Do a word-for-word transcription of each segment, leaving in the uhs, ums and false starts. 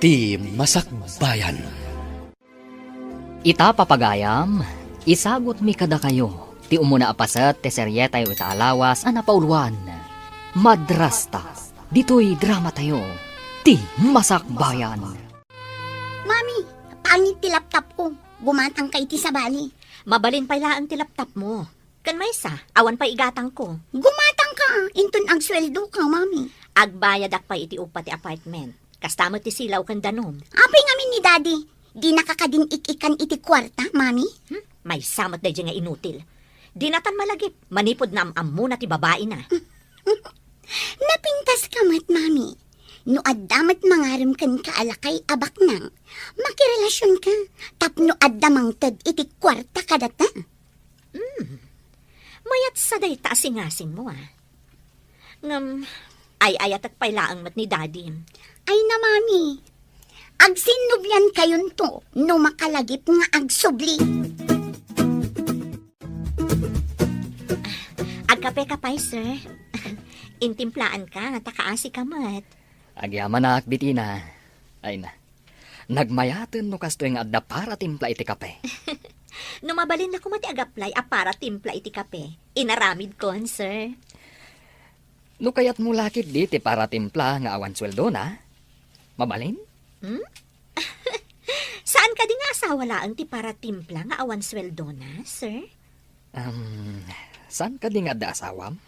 Ti Masakbayan. Ita, papagayam, isagutmi kadakayo ti umuna a paset ti serietayo ita a lawas a napauluan, Madrasta, ditoy dramatayo, Ti Masakbayan. Mami, pangit ti laptop ko. Gumatangka iti sabali. Mabalin pay laeng ti laptop mo. Ken maysa, awan pay igatangko. Gumatangka, inton agsueldoka, Mami. Agbayadak pay iti upa ti apartment. Kasta met ti silaw ken danum. Apay ngamin ni Daddy? Dinaka kadin ik-ikan iti kuarta, Mami? Hmm? Maysa met daydiay nga inutil. Dinatan malagip, manipud naam-ammona ti babaina. Napintaska met, Mami. No adda met mangarem kenka a lakay a baknang, makirelasionka tapno adda mangted iti kuarta kadata. Hmm. Mayat sa dayta a singasingmo, a. Ngem, ay-ayatek pay laeng met ni Daddy. Ay na, Mami. Agsinnubliankayonto no makalagip nga agsubli. Agkape ka pay, sir. Intimplaanka, ta kaasika met. Agyamanak, Bitina. Ay na. Nagmayaten no kastoy nga adda para timpla iti kape. No mabalin la koma ti agaplay a para timpla iti kape, inaramidkon, sir. No kayatmo la ketdi ti para timpla nga awan sueldona, mabalin? Hmm? Saan kadi nga asawa laeng ti para timpla nga awan sueldona, sir? Um, saan kadi nga adda asawam?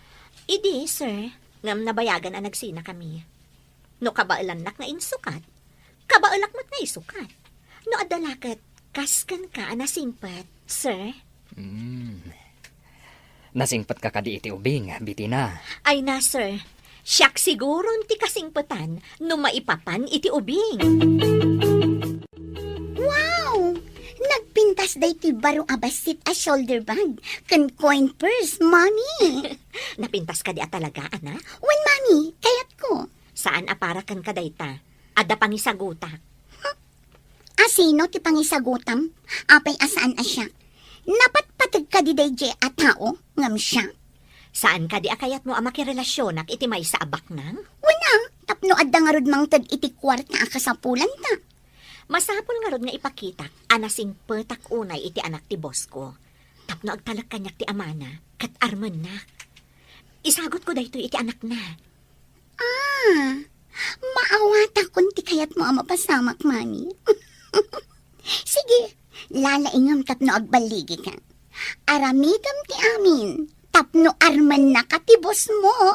Idi, sir. Ngem nabayagan a nagsinakami. No kabaelannak nga insukat, kabaelak met nga isukat. No adda la ket kas kenka a nasingpet, sir. Hmm. Nasingpetka kadi iti ubing, Bitina? Ay na, sir. Siak siguron ti kasingpetan no maipapan iti ubing. Wow! Nagpintas daytoy baro a bassit a shoulder bag ken coin purse, Mami. Napintas kadi a talaga, anak? Wen, Mami, kayatko. Saan a para kenka dayta. Adda pangisagutak. Asino ti pangisagutam? Apay a saan a siak? Napatpateg kadi daydiay a tao ngem siak? Saan kadi a kayatmo a makirelasionak iti maysa a baknang? Wen a, tapno adda ngarud mangted iti kuarta a kasapulanta. Masapul ngarud nga ipakitak a nasingpetak unay iti anak ti boss ko. Tapno agtalek kaniak ti amana, ket armennak. Isagutko daytoy iti anakna. Ah, maawatakon ti kayatmo a mapasamak, Mami. Sige, lalaingem tapno agballigika. Aramidem ti amin tapno armennaka ti boss mo.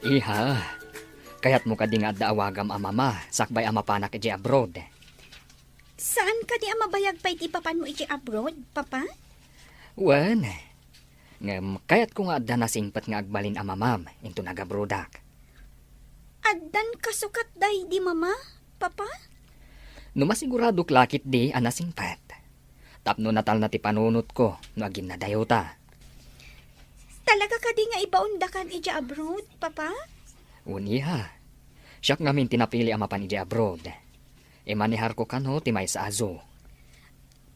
Iha, kayatmo kadi nga adda awagam a mama sakbay a mapanak idiay abroad? Saan kadi a mabayag pay ti ipapanmo idiay abroad, Papa? Wen, ngem kayatko nga adda nasingpet nga agbalin a mamam inton agabroadak. Addan kasukat daydi Mama, Papa? No masiguradok la ketdi a nasingpet, tapno natalna ti panunotko no aginnadayota. Talaga kadi nga ibaondakan idiay abroad, Papa? Wen, iha. Siak ngamin ti napili a mapan idiay abroad. Imaneharko kano ti maysa a zoo.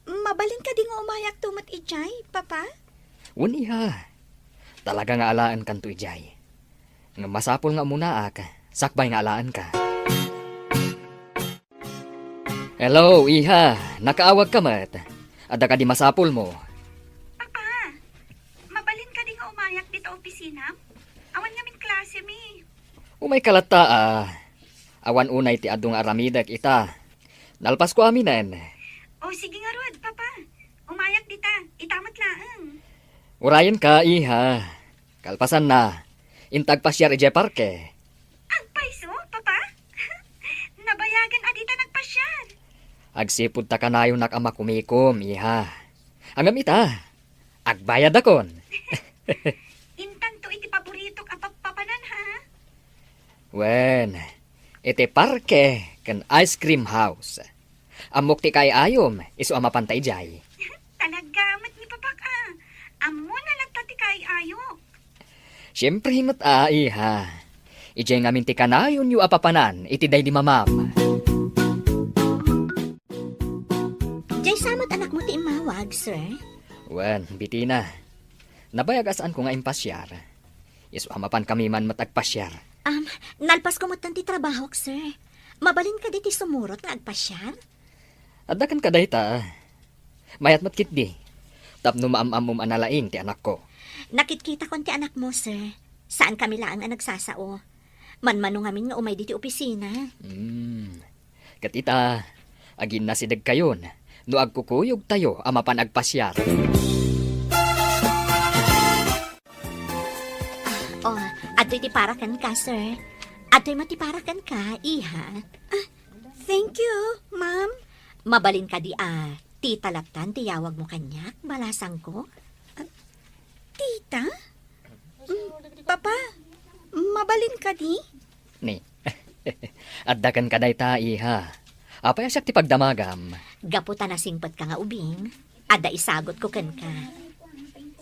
Mabalin kadi nga umayakto met idiay, Papa? Wen, iha. Talaga nga alaenkanto idiay. Ngem masapul nga umunaak, sakbay nga alaenka. Hello, iha. Nakaawagka met. Adda kadi masapulmo? Papa, mabalin kadi nga umayak dita opisinam? Awan ngamin klasemi. Umayka latta, a. Awan unay ti adu nga aramidek ita. Nalpasko aminen. O, sige ngarud, Papa. Umayak dita. Ita met laeng. Urayenka, iha. Kalpasanna, inta agpasiar idiay parke. Agpayso, Papa? Nabayagan a dita nagpasiar. Agsipud ta kanayonak a makumikom, iha. Ngem ita, agbayadakon. Intanto iti paboritok a pappapanan, ha? Wen, iti parke ken ice cream house. Ammok ti kaay-ayom, isu a mapanta idiay. Talaga met ni Papak, a. Ammona latta ti kaay-ayok. Siempre met, a, iha. Idiay ngamin ti kanayonyo a papanan iti daydi mamam. Diay sa met anakmo ti immawag, sir? Wen, Bitina. Nabayag a saanko nga impasiar. Isu a mapankami man met agpasiar. Um, nalpasko metten ti trabahok, sir. Mabalin kadi ti sumurot nga agpasiar? Adda kenka dayta. Mayat met ketdi. Tapno maam-ammom a nalaing ti anakko. Nakitkitakon ti anakmo, sir. Saan kami laeng a nagsasao. Manmano ngamin nga umay diti opisina. Hmm. Ket ita, aginnasidegkayon no agkukuyogtayo a mapan agpasiar. Oh, adtoy ti para kenka, sir. Adtoy met ti para kenka, iha. Ah, thank you, ma'am. Mabalin kadi a tita lattan ti yawagmo kaniak, balasangko? Ah, tita? Mm, Papa, mabalin kadi? Ni. Adda kenka dayta, iha. Apay a siak ti pagdamagam? Gapu ta nasingpetka nga ubing, adda isagutko kenka.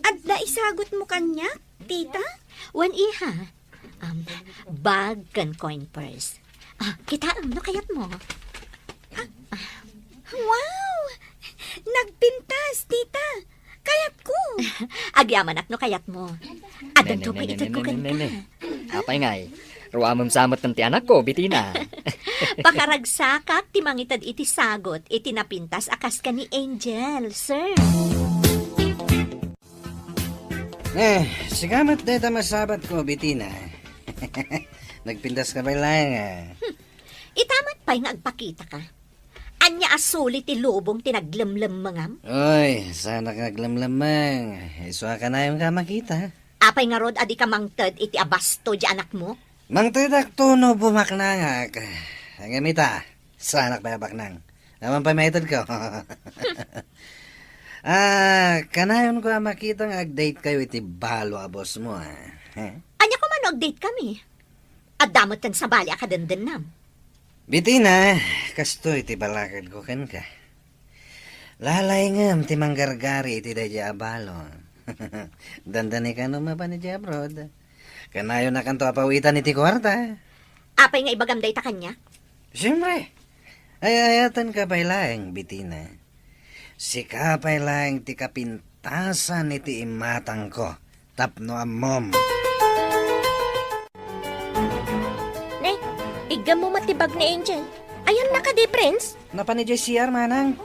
Adda isagutmo kaniak, tita? Wen, iha. Um, bag ken coin purse. Ah, kitaem no kayatmo. Ah, ah. Wow! Nagpintas, tita! Kayatko! Agyamanak no kayatmo. Addanto pay itedko kenka. Apay ngay, ruamem sa met ti anakko, Bitina. Pakaragsakak ti mangited iti sagut iti napintas a kas ken ni Angel, sir. Eh, sika met dayta masabatko, Bitina. Nagpintaska pay laeng, ah. Hmm. Ita met pay nga agpakitaka. Ania a suli ti lubong ti naglemlemmengam? Oy, saanak nga aglemlemmeng. Isu a kanayonka a makita. Apay ngarud a dika mangted iti abasto ti anakmo? Mangtedakto no bumaknangak. Ngem ita, saanak pay a baknang. Awan pay maitedko. Ah, kanayonko a makita nga ag-date kayo iti balo a bossmo, ah. Ania koma no ag-date kami? Adda met ken sabali a kadendennam. Bitina, kastoy ti balakadko kenka. Lalaingem ti manggargari iti daydiay a balo. Dandani kano mapan idiay abroad. Kanayonakanto a pawitan iti kuarta. Apay nga ibagam dayta kaniak? Siempre. Ay-ayatenka pay laeng, Bitina. Sika pay laeng ti kapintasan iti imatangko tapno ammom. Ne, iggammo met ti bag ni Angel. Ayanna kadi, Prince? Napan idiay C R, manang.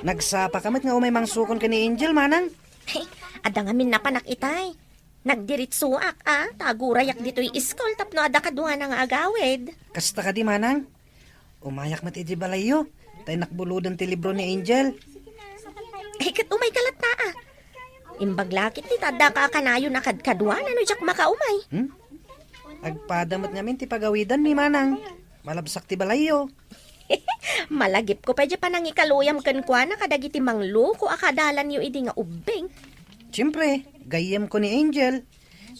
Nagsapaka met nga umay mangsukon ken ni Angel, manang. Hey, adda ngamin napanak itay. Nagdiritsuak, a, ta agurayak ditoy iskul tapno adda kaduana nga agawid. Kasta kadi, manang? Umayak met idiay balayyo, ta innak buloden ti libro ni Angel. Ay, ket umayka latta, a. Imbag la ketdi ta addaka a kanayon a kadkaduana no diak makaumay. Hmm? Agpada met ngamin ti pagawidanmi, manang. Malabsak ti balayyo. Malagipko pay diay panangikaluyam kenkuana kadagiti mangloko a kadalanyo idi nga ubbing. Siempre, gayyemko ni Angel.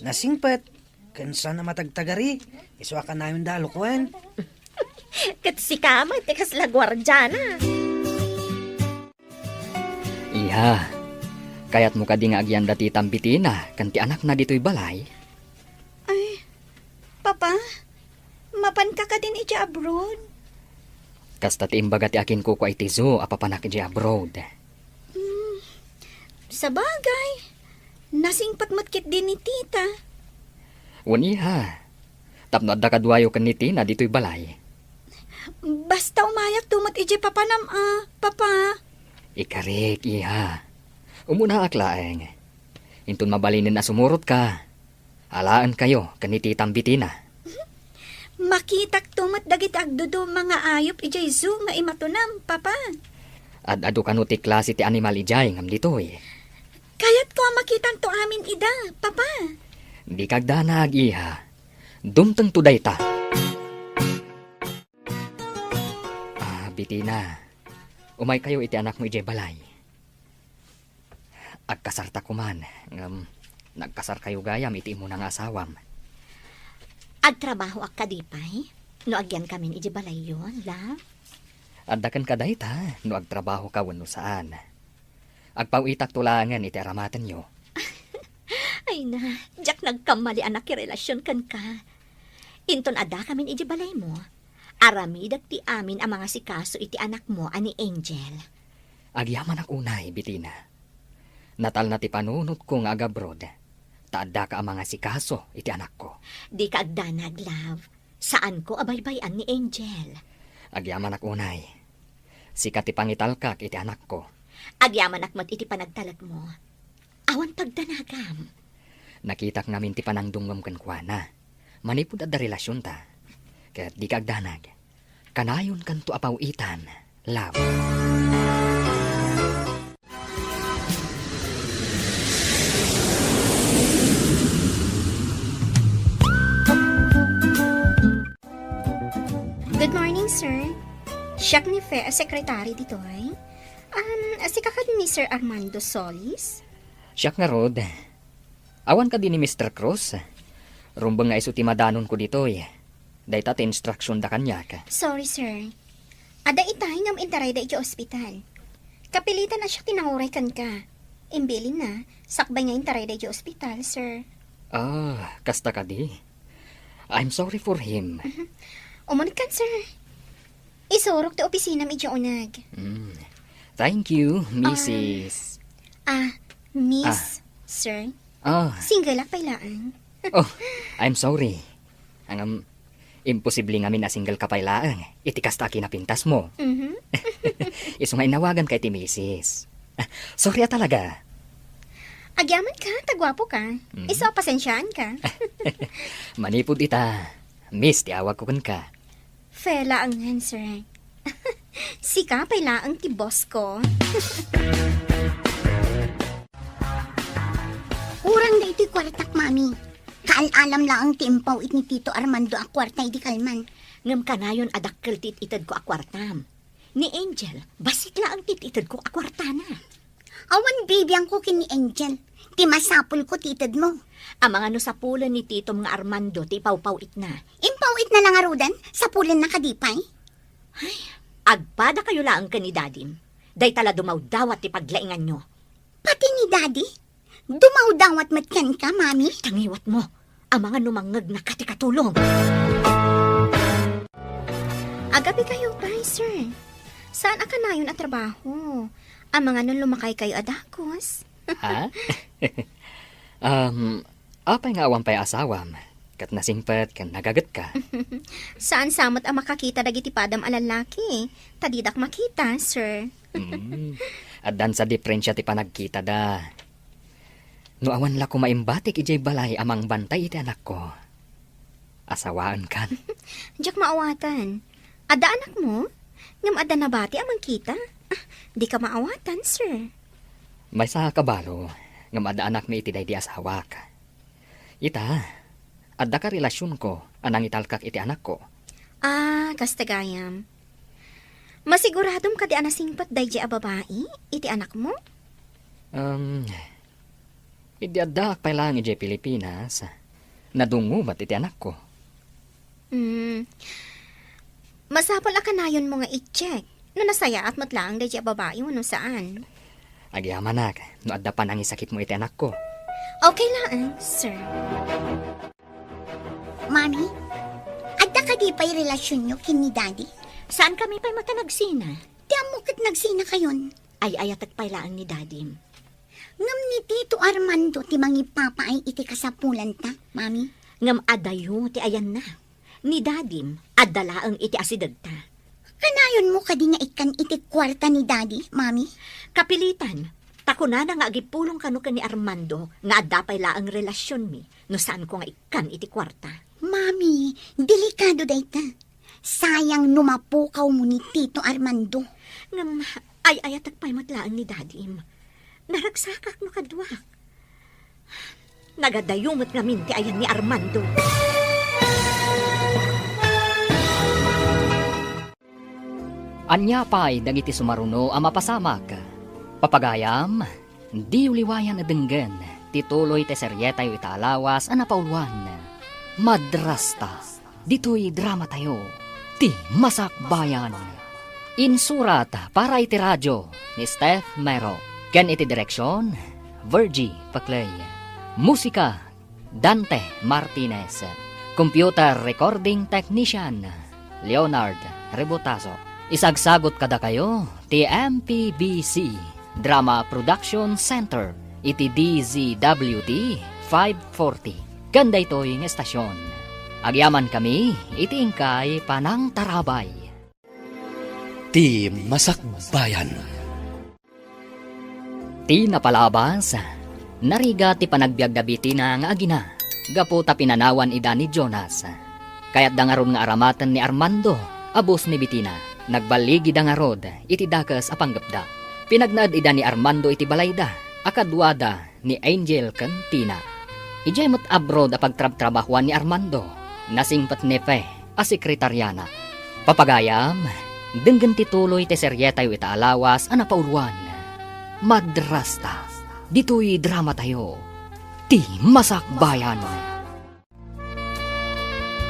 Nasingpet, ken saan a matagtagari, isu a kanayonda a lokoen. Ket sika met ti kasla guardiana. Iha, kayatmo kadi nga agyanda ti tambitina ken ti anakna ditoy balay? Ay, Papa, mapanka kadin idiay abroad? Kasta ti imbaga ti akinkukua iti zoo a papanak idiay abroad. Hmm, sabagay, nasingpet met ketdi ni Tita. Wen, iha, tapno adda kaduayo ken ni Tina ditoy balay. Basta umayakto met idiay papanam a, Papa. Ikarik, iha. Umunaak laeng. Inton mabalinen a sumurotka, alaenkayo ken ni Titam Bitina. Makitakto met dagiti agduduma nga ayup idiay zoo nga imatonam, Papa. Ad-adu kano ti klase ti animal idiay ngem ditoy? Kayatko a makitanto amin ida, Papa. Dika agdanag, iha. Dumtengto dayta. Ah, Bitina, umaykayo iti anakmo idiay balay. Agkasarta koman, ngem nagkasarkayo gayam iti immuna nga asawam. Agtrabahoak kadi pay no agyankamin idiay balayyo, love? Adda kenka dayta no agtrabahoka wenno saan. Agpaw-itakto laengen iti aramatenyo. Ay na, diak nagkammali a nakirelasion kenka. Inton addakamin idiay balaymo, aramidek ti amin a mangasikaso iti anakmo a ni Angel. Agyamanak unay, Bitina. Natalna ti panunotko nga agabroad. ta addaka a mangasikaso iti anakko. Dika agdanag, love. Saanko a baybay-an ni Angel. Agyamanak unay. Sika ti pangitalkak iti anakko. Agyamanak met iti panagtalekmo. Awan pagdanagam. Nakitak ngamin ti panangdungngem kenkuana. Manipud adda relasionta. Ket dika agdanag. Kanayonkanto a paw-itan, love. Good morning, sir. Siak ni Fe a sekretary ditoy. Um, sika kadi ni Sir Armando Solis? Siak ngarud. Awan kadi ni Mister Cruz? Rumbeng nga isu ti madanonko ditoy. Dayta ti instruction da kaniak. Sorry, sir. Adda itay ngem intarayda idiay ospital. Kapilitan a siak ti nanguray kenka. Imbilinna, sakbay nga intarayda idiay ospital, sir. Ah, kasta kadi? I'm sorry for him. Mhm. Umunegkan, sir. Isurok ti opisinam idiay uneg. Mm. Thank you, Missus. Ah, Miss, Ah. Sir. Ah. Single-ak pay laeng. Oh, I'm sorry. Ngem, imposible ngamin a single ka pay laeng iti kasta a kinapintasmo. Mhm. Isu nga inawaganka iti Missus. Ah, sorry a talaga. Agyamanka ta guapoka. Mhm. Isu a pasensiaanka. Manipud ita, Miss ti awagko kenka. Fe laengen, sir. Sika pay laeng ti boss-ko. Kurang daytoy kuartak, Mami. Kaal-alam laeng ti impaw-it ni Tito Armando a kuarta idi kalman. Ngem kanayon a dakkel ti it-itedko a kuartam. Ni Angel, bassit laeng ti it-itedko a kuartana. Awan bibiangko ken ni Angel. Ti masapulko ti itedmo. Amangan no sapulen ni titom nga Armando ti ipawpaw-itna. Impaw-itna la ngaruden? Sapulenna kadi pay? Ay, agpadakayo laeng ken ni Dadim. Dayta la dumawdawat ti paglainganyo. Pati ni Daddy? Dumawdawat met kenka, Mami? Tangiwatmo. Amangan no mangngegnaka ti katulong. Agabikayo pay, sir. Saan a kanayon a trabaho? Amangan no lumakaykayo a dagus. Ha? Um, apay nga awan pay asawam? Ket nasingpet ken nagagetka. Saan sa met a makakita dagiti padam a lallaki, ta didak makita, sir. Mm. Addan sa diferensia ti panagkitada. No awan la koma imbatik idiay balay a mangbantay iti anakko, asawaenkan. Diak maawatan. Adda anakmo? Ngem adda nabati a mangkita? Ah, dika maawatan, sir. Maysa a kabalo, ngem adda anakmi iti daydi asawak. Ita, adda ka relasionko a nangitalkak iti anakko. Ah, kasta gayam. Masiguradom kadi a nasingpet daydi a babai iti anakmo? Um, idi addaak pay laeng idiay Pilipinas, nadungngo met iti anakko. Hmm. Masapul a kanayonmo nga i-check no nasayaat met laeng daydi a babai wenno saan. Agyamanak no adda panangisakitmo iti anakko. Okay laeng, sir. Mami, adda kadi pay relasionyo ken ni Daddy? Saan kami pay met a nagsina? Ti ammo ket nagsinakayon. Ay-ayatek pay laeng ni Dadim. Ngem ni Tito Armando ti mangipapaay iti kasapulanta, Mami. Ngem adayo ti ayanna. Ni Dadim, adda laeng iti asidegta. Kanayonmo kadi nga ikkan iti kuarta ni Daddy, Mami? Kapilitan, ta kunana nga agipulong kano ken ni Armando nga adda pay laeng relasionmi no saanko nga ikkan iti kuarta. Mami, delikado dayta. Sayang no mapukawmo ni Tito Armando. Ngem ay-ayatek pay met laeng ni Dadim. Naragsakak no kaduak. Nagadayo met ngamin ti ayan ni Armando. Ania pay dagiti sumaruno a mapasamak? Papagayam, diyo liwayan a denggen ti tuloy ti serietayo ita a lawas a napauloan, Madrasta. Ditoy dramatayo, Ti Masakbayan. Insurat para iti radio ni Steph Mero, ken iti direksion, Virgie Paclay. Musika, Dante Martinez. Computer recording technician, Leonard Rebotazo. Isagsagot kadakayo ti M P B C Drama Production Center iti D Z W T five forty. Ken daytoy nga estasyon, agyamankami iti inkay panangtarabay. Ti Masakbayan. Ti napalabas, narigat ti panagbiagda Bitina nga agina gapu ta pinanawan ida ni Jonas. Kayatda ngarud nga aramaten ni Armando a boss ni Bitina. Nagballigida ngarud iti dakes a panggepda. Pinagnaed ida ni Armando iti balayda a kaduada ni Angel ken Tina. Idiay met abroad a pagtrabtrabahoan ni Armando, nasingpet ni Fe a sekretariana. Papagayam, denggen ti tuloy ti serietayo ita a lawas a napauloan. Madrasta, ditoy dramatayo, Ti Masakbayan.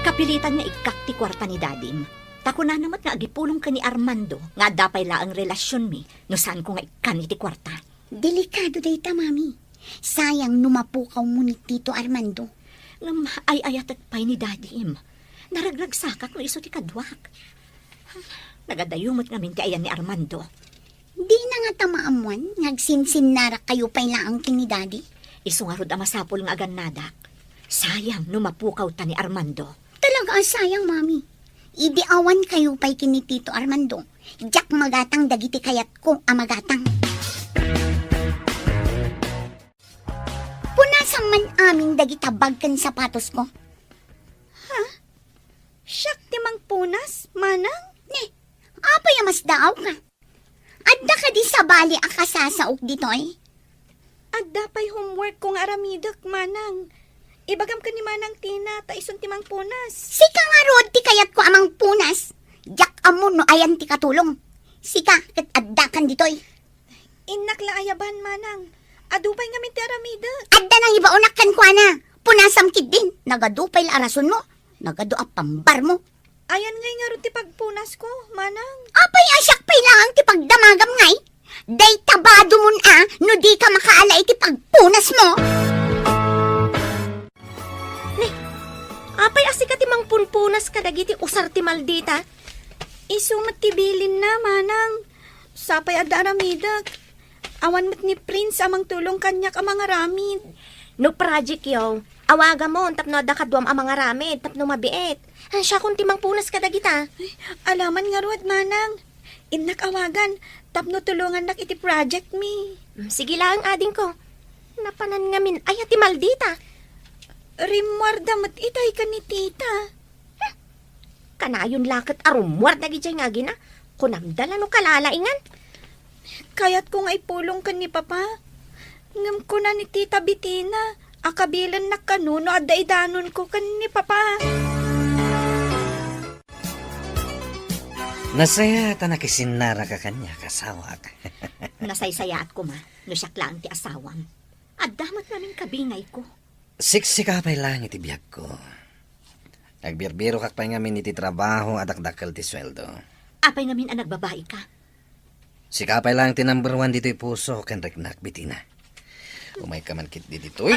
Kapilitan nga ikkak ti kuarta ni Dadim. Ta kunana met nga agipulong ken ni Armando nga adda pay laeng relasionmi no saanko nga ikkan iti kuarta. Delikado dayta, Mami. Sayang no mapukawmo ni Tito Armando. Ngem ay-ayatek pay ni Dadim. Naragragsakak no isu ti kaduak. Nagadayo met ngamin ti ayan ni Armando. Dina ngata maammuan nga agsinsinnarak kayo pay laeng ken ni Daddy? Isu ngarud a masapul nga agannadak. Sayang no mapukawta ni Armando. Talaga a sayang, Mami. Idi awan kayo pay ken ni Tito Armando, diak magatang dagiti kayatko a magatang. Punasam man amin dagita bag ken sapatosko. Ha? Siak ti mangpunas, manang? Ne, apay a masdaawka? Adda kadi sabali a kasasaok ditoy? Adda pay homework ko nga aramidek, manang. Ibagam ken ni Manang Tina ta isun ti mangpunas. Sika ngarud ti kayatko a mangpunas. Diak ammo no ayan ti katulong. Sika ket addakan ditoy. Innak la ayaban, manang. Adu pay ngamin ti aramidek. Adda nangibaonak kenkuana. Punasam ketdin. Nagadu pay la a rasonmo. Nagadu a pambarmo. Ayan ngay ngarud ti pagpunasko, manang. Apay a siak pay laeng ti pagdamagam ngay? Dayta badumon a no dika makaala iti pagpunasmo. Ne, apay a sika ti mangpunpunas kadagiti usar ti maldita? Isu met ti bilinna, manang. Sapay adda aramidek. Awan met ni Prince a mangtulong kaniak a mangaramid. No project yo, awagamon tapno adda kaduam a mangaramid tapno mabiit. Ah, siakon ti mangpunas kadagita. Ay, alaman ngarud, manang. Innak awagan tapno tulongannak iti project mi. Mm, sige laeng, adingko. Napanan ngamin aya ti maldita? Rimmuarda met itay ken ni tita. Hmm. Kanayon la ket a rummuar dagidiay nga agina. Kunamda la no kalalaingan. Kayatko nga ipulong ken ni Papa. Ngem kuna ni Tita Bitina a kabilennak kano no adda idanonko ken ni Papa. Nasayaat a nakisinnaraka kaniak, asawak. Nasaysayaat koma no siak laeng ti asawam. Adda met ngamin kabingayko. Siksika pay laeng iti biagko. Agbirbirokak pay ngamin iti trabaho a dakdakkel ti sueldo. Apay ngamin a nagbabaika? Sika pay laeng ti number one ditoy puso ken riknak, Bitina. Umayka man ketdi ditoy.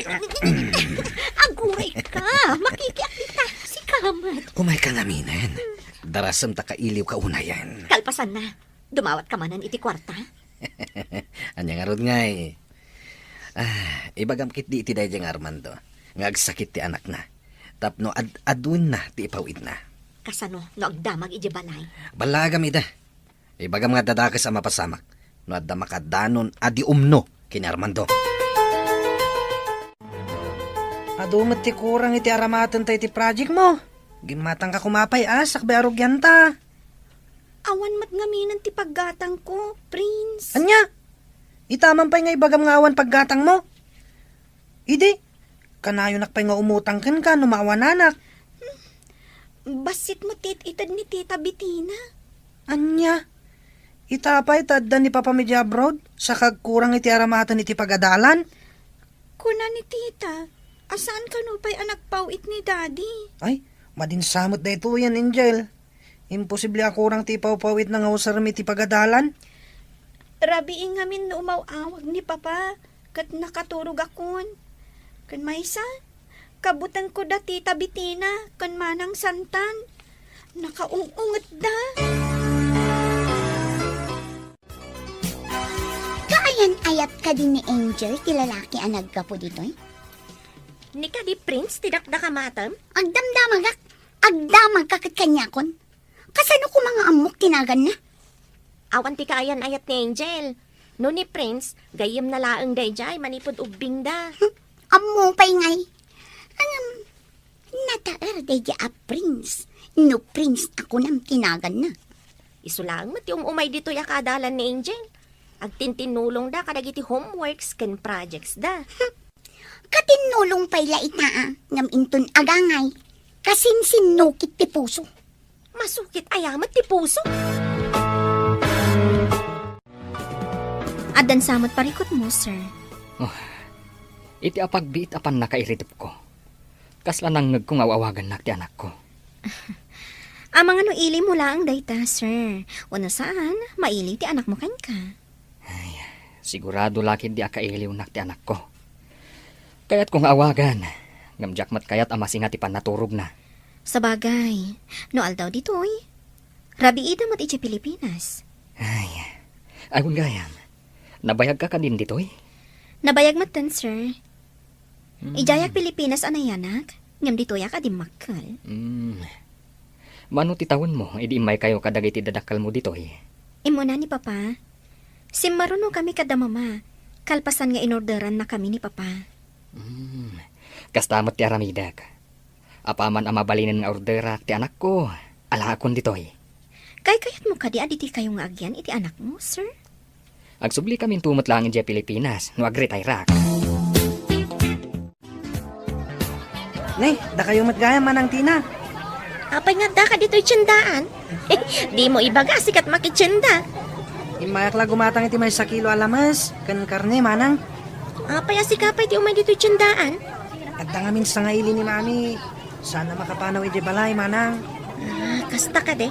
Aguray ka! Makikiak dita! Sika met! Umayka ngaminen. Darasem ta kailiwka unayen. Kalpasanna, dumawatka manen iti kuarta? Ania ngarud ngay? Ah, ibagam ketdi iti daydiay nga Armando nga agsakit ti anakna tapno ad-aduenna ti ipaw-itna. Kasano no agdamag idiay balay? Ballagam ida. Ibagam nga adda dakes a mapasamak no adda makadanon a di umno ken ni Armando. Adu met ti kurang iti aramatenta iti project mo. Gimmatangka koma pay a sakbay a rugianta. Awan met ngaminen ti paggatangko, Prince. Ania? Ita man pay nga ibagam nga awan paggatangmo? Idi, kanayonak pay nga umutang kenka no maawananak. Bassit met ti it-ited ni Tita Bitina. Ania? Ita pay ta adda ni Papam idiay abroad, saka agkurang iti aramaten iti pagadalan? Kuna ni Tita, a saan kano pay a nagpaw-it ni Daddy? Ay, madin sa met daytoyen, Angel. Imposible a kurang ti ipawpaw-itna nga usarem iti pagadalan. Rabii ngamin no umaw-awag ni Papa ket nakaturogakon. Ken maysa, kabutengko da Tita Bitina ken Manang Santan. Nakaung-ungetda. Kaayan-ayat kadi ni Angel ti lalaki a naggapu ditoy? Ni kadi Prince ti dakdakamatem? Agdamdamagak. Agdamagka ket kaniakon. Kasano koma nga ammok ti naganna? Awan ti kaayan-ayat ni Angel. No ni Prince, gayyemna laeng daydiay manipud ubbingda. Ammo pay ngay. Ngem, nataer daydiay a Prince. No Prince a kunam ti naganna. Isu laeng met ti um-umay ditoy a kaadalan ni Angel. Agtintinnulongda kadagiti homeworks ken projects da. Katinnulong pay la ita, a, ngem inton agangay, kasinsinnukit ti puso. Masukit aya met ti puso. Addan sa met parikutmo, sir. Oh, iti apagbiit a pannakairidepko, kasla nangngegko nga aw-awagannak ti anakko. Amangan no ilimo laeng dayta, sir. Wenno saan, maili ti anakmo kenka. Ay, sigurado la ketdi a kailiwnak ti anakko. Kayatko nga awagan, ngem diak met kayat a masinga ti pannaturogna. Sabagay, no aldaw ditoy, rabiida met idiay Pilipinas. Ay, awan gayam. Nabayagka kadin ditoy? Nabayag metten, sir. Hmm. Idiayak Pilipinas a nayanak, ngem ditoyak a dimmakkel. Hmm. Mano ti tawenmo idi immaykayo kadagiti dadakkelmo ditoy? Immuna ni Papa. Simmarunokami kada Mama, kalpasan nga inorderannakami ni Papa. Hmm. Kasta met ti aramidek. Apaman a mabalinen nga orderak ti anakko, alaakon ditoy. Kaykayatmo kadi a ditikayo nga agyan iti anakmo, sir? Agsublikaminto met laeng idiay Pilipinas no agretayrak. Ne, dakayo met gayam, Manang Tina. Apay nga addaka ditoy tiendaan? Dimo ibaga a sika ti makitienda. Immayak la gumatang iti maysa kilo a lames ken karne, Manang. Apay a sika pay ti umay ditoy tiendaan? Adda ngamin sangaili ni Mami. Saan a makapanaw idiay balay, Manang. Ah, kasta kadi?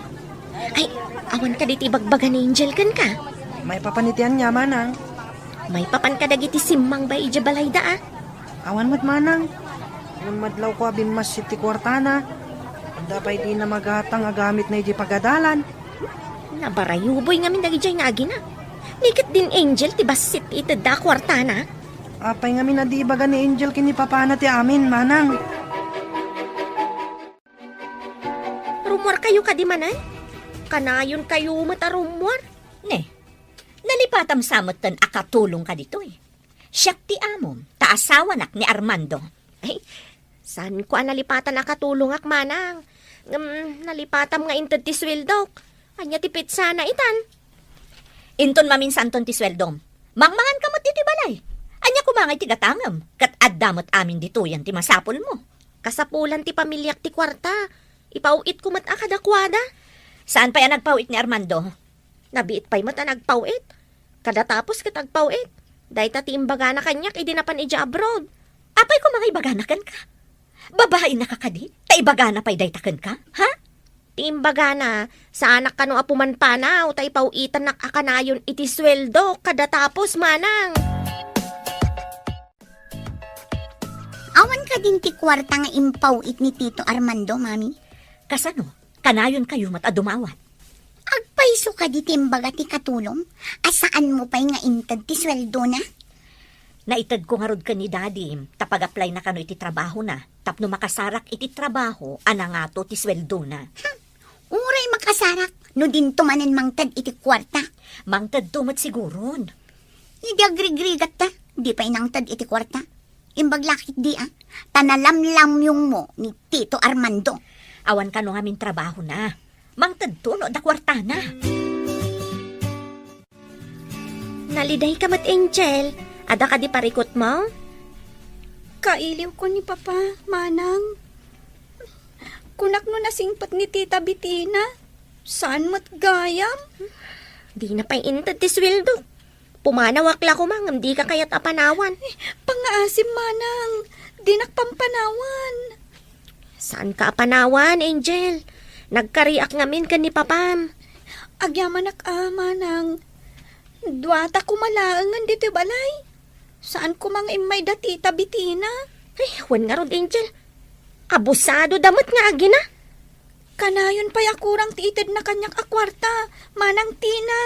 Ay, awan kadi ti ibagbaga ni Angel kenka? Maipapan iti ania, Manang? Maipapan kadagiti simmangba idiay balayda, a? Awan met, Manang. Ngem madlawko a bimmassit ti kuartana. Adda pay dina magatang a gamitna idiay pagadalan. Nabarayuboy ngamin dagidiay nga agina. Ni ket din Angel ti bassit ti itedda a kuartana. Apay ngamin a di ibaga ni Angel ken ni Papana ti amin, Manang? Rummuarkayo kadi manen? Kanayonkayo met a rummuar. Ne, nalipatam sa metten a katulongka ditoy. Siak ti amom, ta asawanak ni Armando. Ay, saanko a nalipatan a katulongak, Manang. Ngem, nalipatam nga inted ti sueldok. Ania ti pitsana itan? Inton maminsanton ti sueldom, mangmanganka met ditoy balay. Ania koma ngay ti gatangem? Ket adda met amin ditoyen ti masapulmo. Kasapulan ti pamiliak ti kuarta. Ipaw-itko met a kadakuada. Saan pay a nagpaw-it ni Armando? Nabiit pay met a nagpaw-it. Kadatapos ket agpaw-it. Dayta ti imbagana kaniak idi napan idiay abroad. Apay koma nga ibagana kenka? Babainaka kadi? Ta ibagana pay dayta kenka? Ha? Ti imbagana, saanak kano a pumanpanaw ta ipaw-itannak a kanayon iti sueldo kadatapos, Manang. Awan kadin ti kuarta nga impaw-it ni Tito Armando, Mami? Kasano? Kanayonkayo met a dumawat. Agpayso kadi ti imbaga ti katulom a saanmo pay nga inted ti sueldona? Naitedko ngarud ken ni Daddy ta pag-applyna kano iti trabahona tapno makasarak iti trabaho a nangato ti sueldona. Hmm. Uray makasarak no dinto manen mangted iti kuarta. Mangtedto met siguron. Idi agrigrigatta, di pay nangted iti kuarta. Imbag la ketdi, a, ta nalamlamyongmo ni Tito Armando. Awan kano ngamin trabahona. Mangtedto no adda kuartana. Nalidayka met, Angel. Adda kadi parikutmo? Kailiwko ni Papa, Manang. Kunak no nasingpet ni Tita Betina, saan met gayam? Dina pay inted ti sueldo. Pumanawak la koma ngem dika kayat a panawan. Pangngaasim, Manang. Dinak pampanawan. Saanka a panawan, Angel? Nagkariak ngamin ken ni Papam. Agyamanak a, Manang. Duata koma laengen ditoy balay. Saan koma nga immay da Tita Betina? Ay, wen ngarud, Angel. Abusado da met nga agina. Kanayon pay a kurang ti itedna kaniak a kuarta, Manang Tina.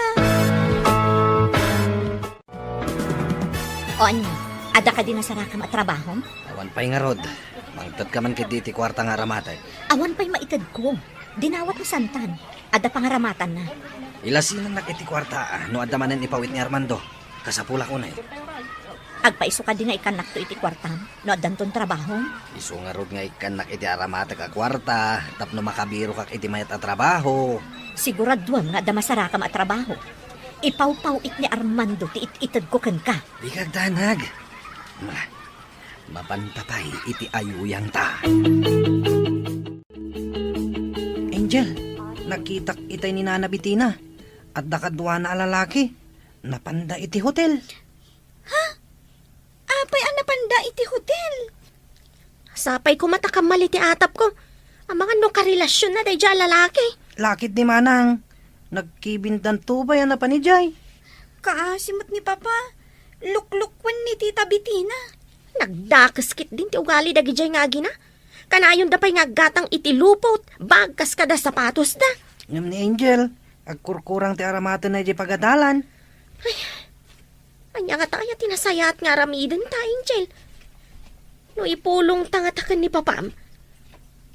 O ania, Adda kadi nasarakam a trabahom? Awan pay ngarud. Mangtedka man ketdi iti kuarta nga aramatek. Awan pay maitedko. Dinawat ni Santan. Adda pangaramatanna. Ilasinannak iti kuarta, a, no adda manen ipawit ni Armando. Kasapulak unay. Agpaiso kadi nga ikkannakto iti kuartam, no addanton trabahom? Isu ngarud nga ikkannak iti aramatek a kuarta, tapno makabirokak iti mayat a trabaho. Siguraduem nga adda masarakam a trabaho. Ipawpawit ni Armando ti it-itedko kenka. Dika agdanag. Ma, mapanta pay iti ayuyangta. Angel, nakitak itay ni Nana Bettina. Adda kaduana a lalaki. Napanda iti hotel. Ha? Apay a napanda iti hotel? Sapay koma ta kammal iti atapko. Amangan no karelasionna daydiay a lalaki. Lakit ni Manang. Nagkibindanto pay a napan idiay. Kaasi met ni Papa. Luklukwen ni Tita Bettina. Nagdakes ketdin ti ugali dagidiay nga agina. Kanayonda pay nga aggatang iti lupot, bag kas kada sapatosda. Ngem ni Angel, agkurkurang ti aramatenna idiay pagadalan. Ay, ania ngata aya ti nasayaat nga aramidenta, Angel? No ipulongta ngata ken ni Papam,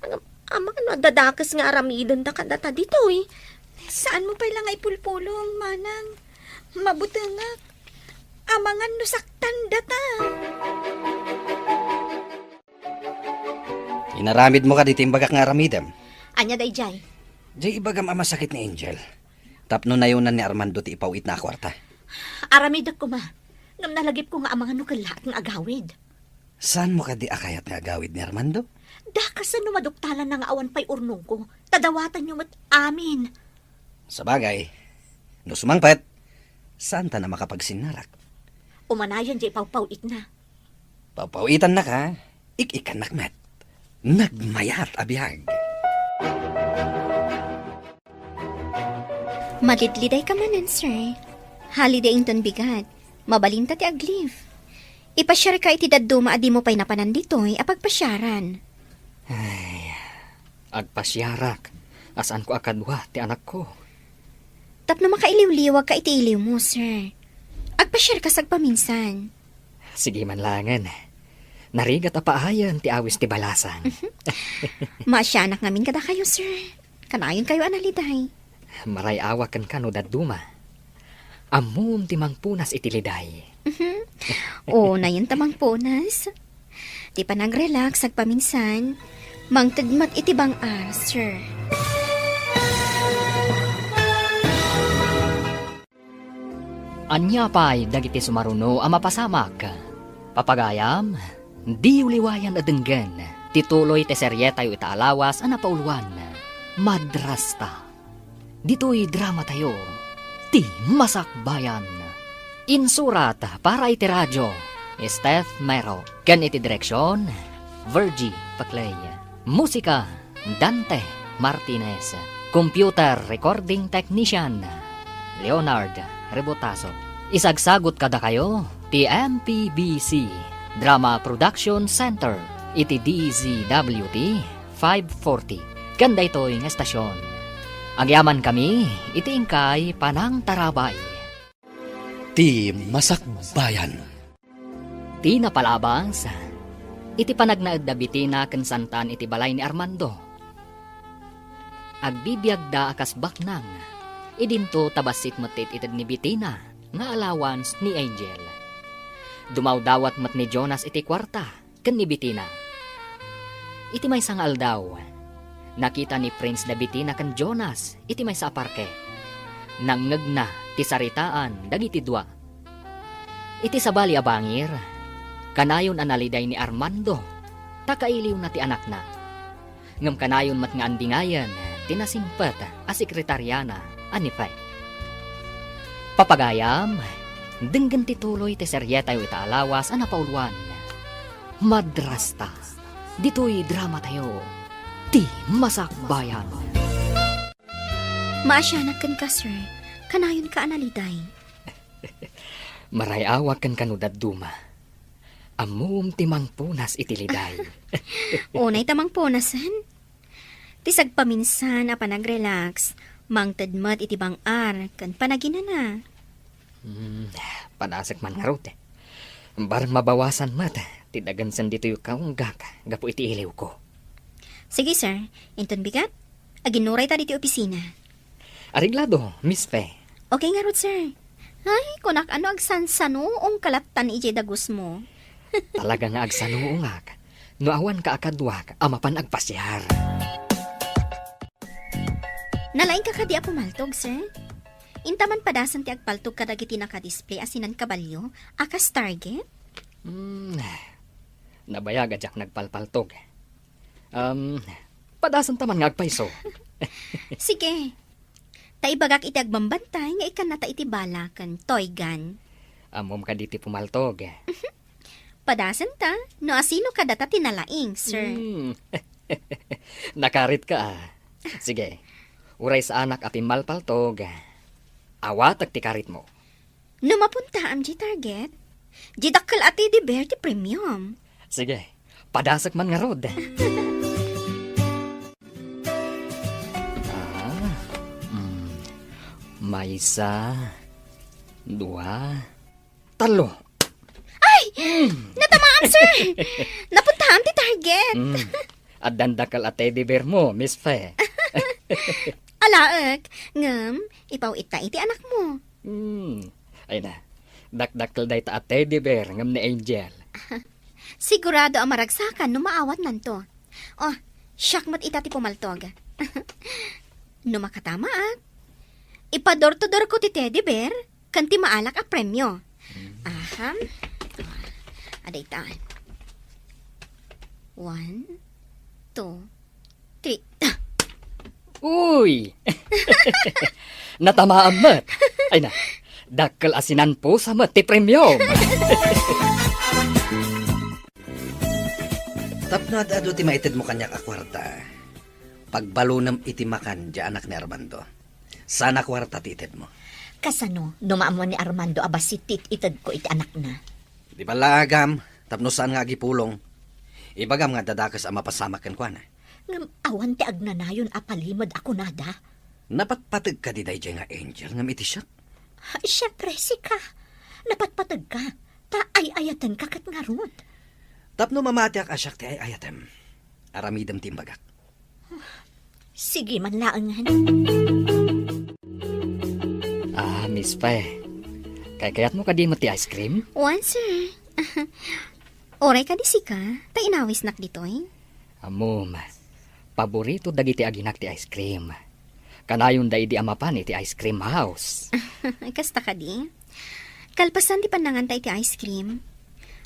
am-, amangan no adda dakes nga aramidenda kadata ditoy. Saanmo pay la nga ipulpulong, Manang. Mabutengak. Amangan no saktandata. Inaramidmo kadi ti imbagak nga aramidem? Ania daydiay? Diay ibagam a masakit ni Angel. Tapno nayonan ni Armando ti ipawitna a kuarta. Aramidek koma. Ngem nalagipko nga amangan no kellaat nga agawid. Saanmo kadi a kayat nga agawid ni Armando? Dakasen no maduktalanna nga awan pay urnongko. Ta dawatanyo met amin. Sabagay, no sumangpet, saanta a makapagsinnarak. Umanayon diay pawpawitna. Pawpawitannaka, ik-ikkannak met. Nagmayat a biag. Malidlidayka manen, sir. Holiday inton bigat. Mabalinta ti ag-leave. Ipasiarka iti dadduma a dimo pay napanan ditoy a pagpasiaran. Ay, agpasiarak a saanko a kadua ti anakko. Tapno makailiwliwagka iti iliwmo, sir. Agpasiarka sagpaminsan. Sige man laengen. Narigat a paayen ti awis ti balasang. Maasianak ngamin kadakayo, sir. Kanayonkayo a naliday. Maray-awak kenka no dadduma. Ammom ti mangpunas iti liday. Mhm. O, nayon ta mangpunas. Ti panag-relax agpaminsan, mangted met iti bang-ar, sir. Ania pay dagiti sumaruno a mapasamak? Papagayam, diyo liwayan a denggen ti tuloy ti serietayo ita a lawas a napauluan, Madrasta. Ditoy dramatayo, Ti Masakbayan. Insurat para iti radio, Steph Mero. Ken iti direksion, Virgie Paclay. Musika, Dante Martinez. Computer recording technician, Leonard Rebotazo. Isagsagut kadakayo ti M P B C Drama Production Center iti D Z W T five forty. Ken daytoy nga estasion, agyamankami iti inkay panangtarabay. Ti Masakbayan. Ti napalabas, iti panagnaed da Bettina ken Santan iti balay ni Armando. Agbibiagda a kas baknang, idinto ta bassit met ti it-ited ni Bettina nga allowance ni Angel. Dumawdawat met ni Jonas iti kuarta ken ni Bettina. Iti maysa nga aldaw, nakita ni Prince da Bettina ken Jonas iti maysa a parke. Nangngegna ti saritaan dagiti dua. Iti sabali a bangir, kanayon a naliday ni Armando ta kailiwna ti anakna. Ngem kanayon met nga andingayen ti nasingpet a sekretariana a ni Faith. Papagayam, denggen ti tuloy ti serietayo ita a lawas a napauluan. Madrasta. Ditoy dramatayo, Ti Masakbayan. Maasianak kenka, sir. Kanayonka a naliday. Maray-awak kenka no dadduma. Ammom ti mangpunas iti liday. Unay ta mangpunasen. Ti sagpaminsan a panag-relax, mangted met iti bang-ar ken panaginana. Hmm, padasek man ngarud. Barang mabawasan met ti dagensen ditoy kaunggak gapu iti iliwko. Sige, sir. Inton bigat, aginuray ta ditoy opisina. Areglado, Miss Fe. Okay ngarud, sir. Ay, kunak, ano, agsansanuong ka lattan idiay dagusmo. Talaga nga agsanuongak no awanka a kaduak a mapan agpasiar. Nalaingka kadi a pumaltog, sir? Inta man padasen ti agpaltog kadagiti nakadisplay a sinan kabalio a kas target? Hmm, nabayag a diak nagpalpaltog. Um, padasenta man nga agpayso. Sige. Ta ibagak iti agbambantay nga ikkannata iti bala ken toy gun. Ammom kadi ti pumaltog? Padasenta no asino kadata ti nalaing, sir. Hmm. Nakaritka, ah. Sige. Uray saanak a pimmalpaltog, awatek ti karitmo. No mapuntaam diay target, diay dakkel a teddy bear ti premium. Sige, padasek man ngarud. Ah, mm. Maysa, dua, tallo. Ay! Natamaam, sir! Napuntaam ti target. Mm. Addan dakkel a teddy bear mo, Miss Fe. Alaek, ngem, ipaw-itta iti anakmo. Hmm. Ay na, dakdakkel dayta a teddy bear ngem ni Angel. Sigurado a maragsakan no maawatnanto. Oh, siak met ita ti pumaltog. No makatamaak, ipa-door to door ko ti teddy bear ken ti maalak a premio. Hmm. Aha. Adayta. One, two, three. Uy! Natamaam met. Ay na, dakkel a sinanpusa met ti premium. Tapno ad-adu ti maitedmo kaniak a kuarta, pagbalunem iti makan diay anak ni Armando. Saan a kuarta ti itedmo. Kasano no maammo ni Armando a bassit ti it-itedko iti anakna? Di ballaagam, tapno saan nga agipulong. Ibagam nga adda dakes a mapasamak kenkuana. Ngem awan ti agnanayon a palimed a kunada. Napatpateg kadi daydiay nga Angel ngem iti siak? Siempre, sika. Napatpategka, ta ay-ayatenka ket ngarud. Tapno mamatiak a siak ti ay-ayatem, aramidem ti imbagak. Sige man laengen. Ah, Miss Fe, kaykayatmo kadi met ti ice cream? Wen, sir. Uray kadi sika, ta inawisnak ditoy. Ammom, paborito dagiti aginak ti ice cream. Kanayonda idi a mapan iti ice cream house. Kasta kadi? Kalpasan ti pannanganta iti ice cream,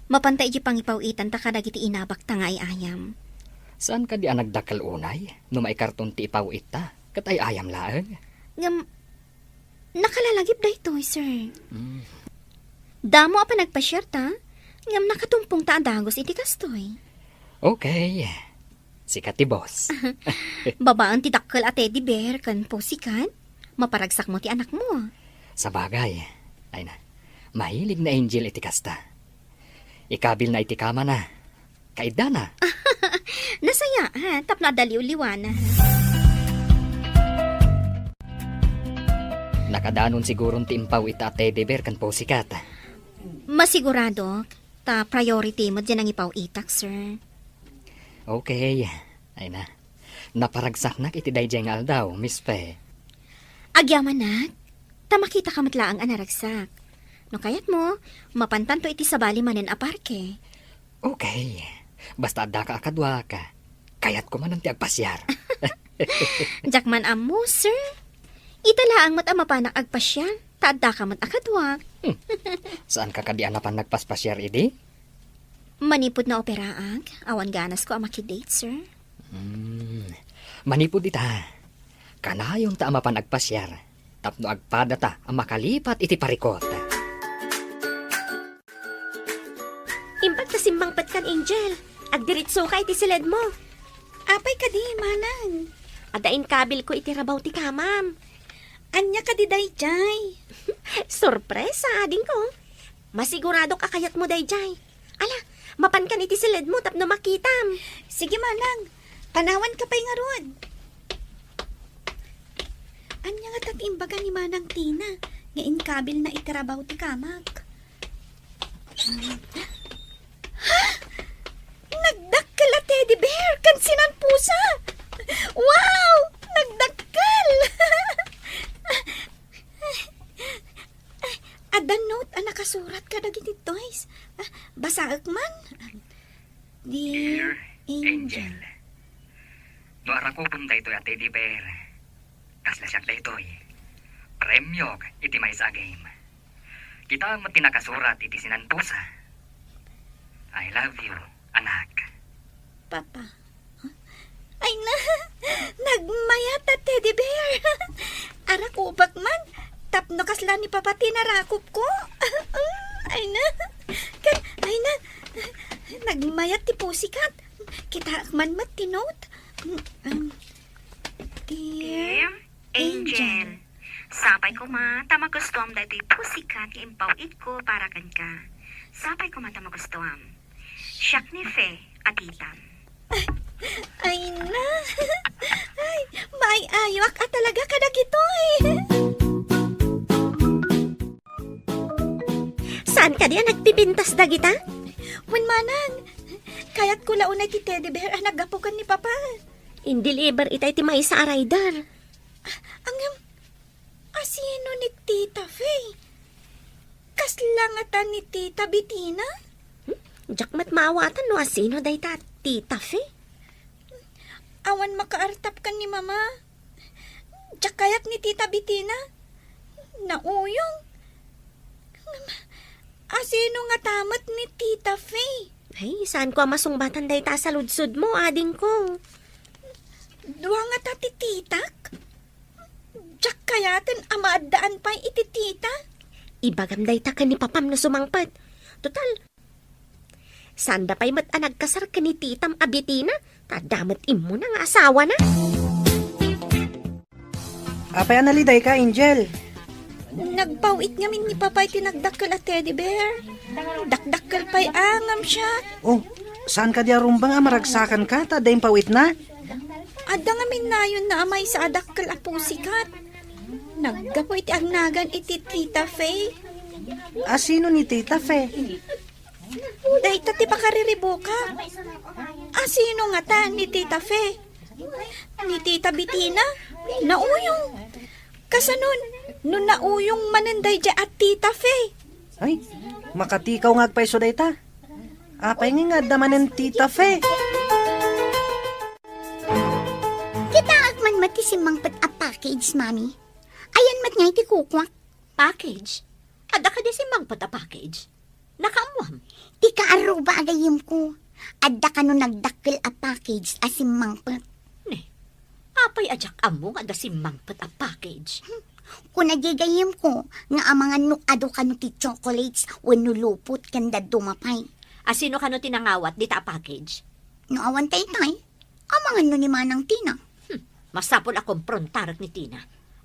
mapanta iti pangipaw-itanta kadagiti inabakta nga ay-ayam. Saan kadi a nagdakkel unay no maikarton ti ipaw-itta ket ay-ayam laeng? Ngem, nakalalagip daytoy, sir. Mm. Damo a panagpasiarta, ngem nakatumpongta a dagus iti kastoy. Okay. Sika ti boss. Babaen ti dakkel a teddy bear ken pussycat, maparagsakmo ti anakmo. Sabagay, ay na, mahilig ni Angel iti kasta. Ikabilna iti kamana. Kaiddana. Nasaya, ha? Tapno adda liwliwana. Nakadanon siguron ti impaw-itta a teddy bear ken pussycat. Masiguradok. Ta priority met diay nangipaw-itak, sir. Okay. Ay na. Naparagsaknak iti daydiay nga aldaw, Miss Fe. Agyamanak, ta makitaka met laeng a naragsak. No kayatmo, mapantanto iti sabali manen a parke. Okay. Basta addaka a kaduak, kayatko manen ti agpasiar. Diak man ammo, sir. Ita laeng met a mapanak agpasiar. Ta addaka met a kaduak. Hmm. Saanka kadi a napan nagpaspasiar idi? Manipud naoperaak, awan ganasko a makidate, sir. Hmm. Manipud ita, kanayonta a mapan agpasiar tapno agpadata a makalipat iti parikut. Imbag ta simmangpetkan, Angel. Agdiritsoka iti siledmo. Apay kadi, manang? Adda inkabilko iti rabaw ti kamam. Ania kadi daydiay? Sorpresa, adingko. Masiguradok a kayatmo daydiay. Ala, mapankan iti siledmo tapno makitam. Sige, manang. Panawanka pay ngarud. Ania ngata ti imbaga ni Manang Tina nga inkabilna iti rabaw ti kamak? Saek man. Dear Dear Angel. Angel. No arakupem daytoy a teddy bear, kasla siak daytoy. Premiok iti maysa a game. Kita met ti nakasurat iti sinanpusa. I love you, anak. Papa. Ay na, nagmayat a teddy bear. Arakupek man, tapno kasla ni Papa ti narakupko. Ay na, kan-, ay na, nagmayat ti pussycat. Kitaek man met ti note. Mm, um, Dear Dear Angel. Angel. Sapay koma ta magustuam daytoy pussycat nga impaw-itko para kenka. Sapay koma ta magustuam. Siak ni Fe a titam. Ay na! Ay, maay-ayoak a talaga kadagitoy! Saan kadi a nagpipintas dagita? Wen manang, kayatko la unay ti teddy bear a naggapu ken ni Papa. Indeliver itay ti maysa a rider. Ngem, asino ni Tita Fe? Kasla ngata ni Tita Betina? Hmm? Diak met maawatan no asino dayta Tita Fe. Awan makaartap ken ni Mama. Diak kayat ni Tita Betina. Nauyong. Ngem, asino ngata met ni Tita Fe? Ay, saanko a masungbatan dayta a saludsodmo, adingko. Dua ngata ti titak? Diak kayaten a maaddaan pay iti tita. Ibagam dayta ken ni Papam no sumangpet. Total, saanda pay met a nagkasar ken ni titam a Betina, ta adda met immuna nga asawana. Apay a nalidayka, Angel? Nagpaw-it ngamin ni Papa iti nagdakkel a teddy bear. Dakdakkel pay a ngem siak. Oh, saan kadi a rumbeng a maragsakanka ta adda impaw-itna? Adda ngamin nayonna a maysa a dakkel a pussycat. Naggapu iti agnagan iti Tita Fe. Asino ni Tita Fe? Dayta ti pakariribukak. Asino ngata ni Tita Fe? Ni Tita Betina? Nauyong. Kasanon, no nauyong manen daydiay a Tita Fe? Ay, makatikaw nga agpayso dayta. Apay nga adda manen Tita Fe? Kitaek man met ti simmangpet a package, Mami. Ayan met nga iti kukuak. Package? Adda kadi simmangpet a package? Nakaammoam? Ti kaaruba a gayyemko, adda kano nagdakkel a package a simmangpet. Ne, apay a diak ammo nga adda simmangpet a package? Hmm. Kuna diay gayyemko nga amangan no adu kano ti chocolates wenno lupot ken dadduma pay. Asino kano ti nangawat dita a package? No awan daytoy, amangan no ni Manang Tina. Hmm, masapul a komprontarek ni Tina.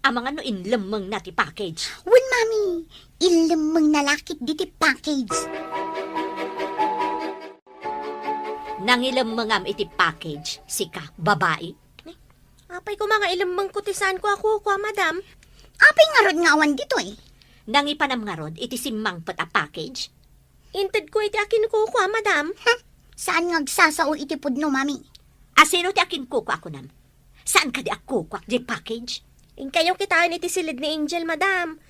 Amangan no inlemmengna ti package. Wen, Mami, inlemmengna la ketdi ti package. Nangilemmengam iti package, sika, babai? Apay koma nga ilemmengko ti saanko a kukua, Madam? Apay ngarud nga awan ditoy? Nangipanam ngarud iti simmangpet a package? Intedko iti akinkukua, Madam. Hmm, saan nga agsasao iti pudno, Mami? Asino ti akinkukua a kunam? Saan kadi a kukuak diay package? Inkayo kitaen iti siled ni Angel, Madam.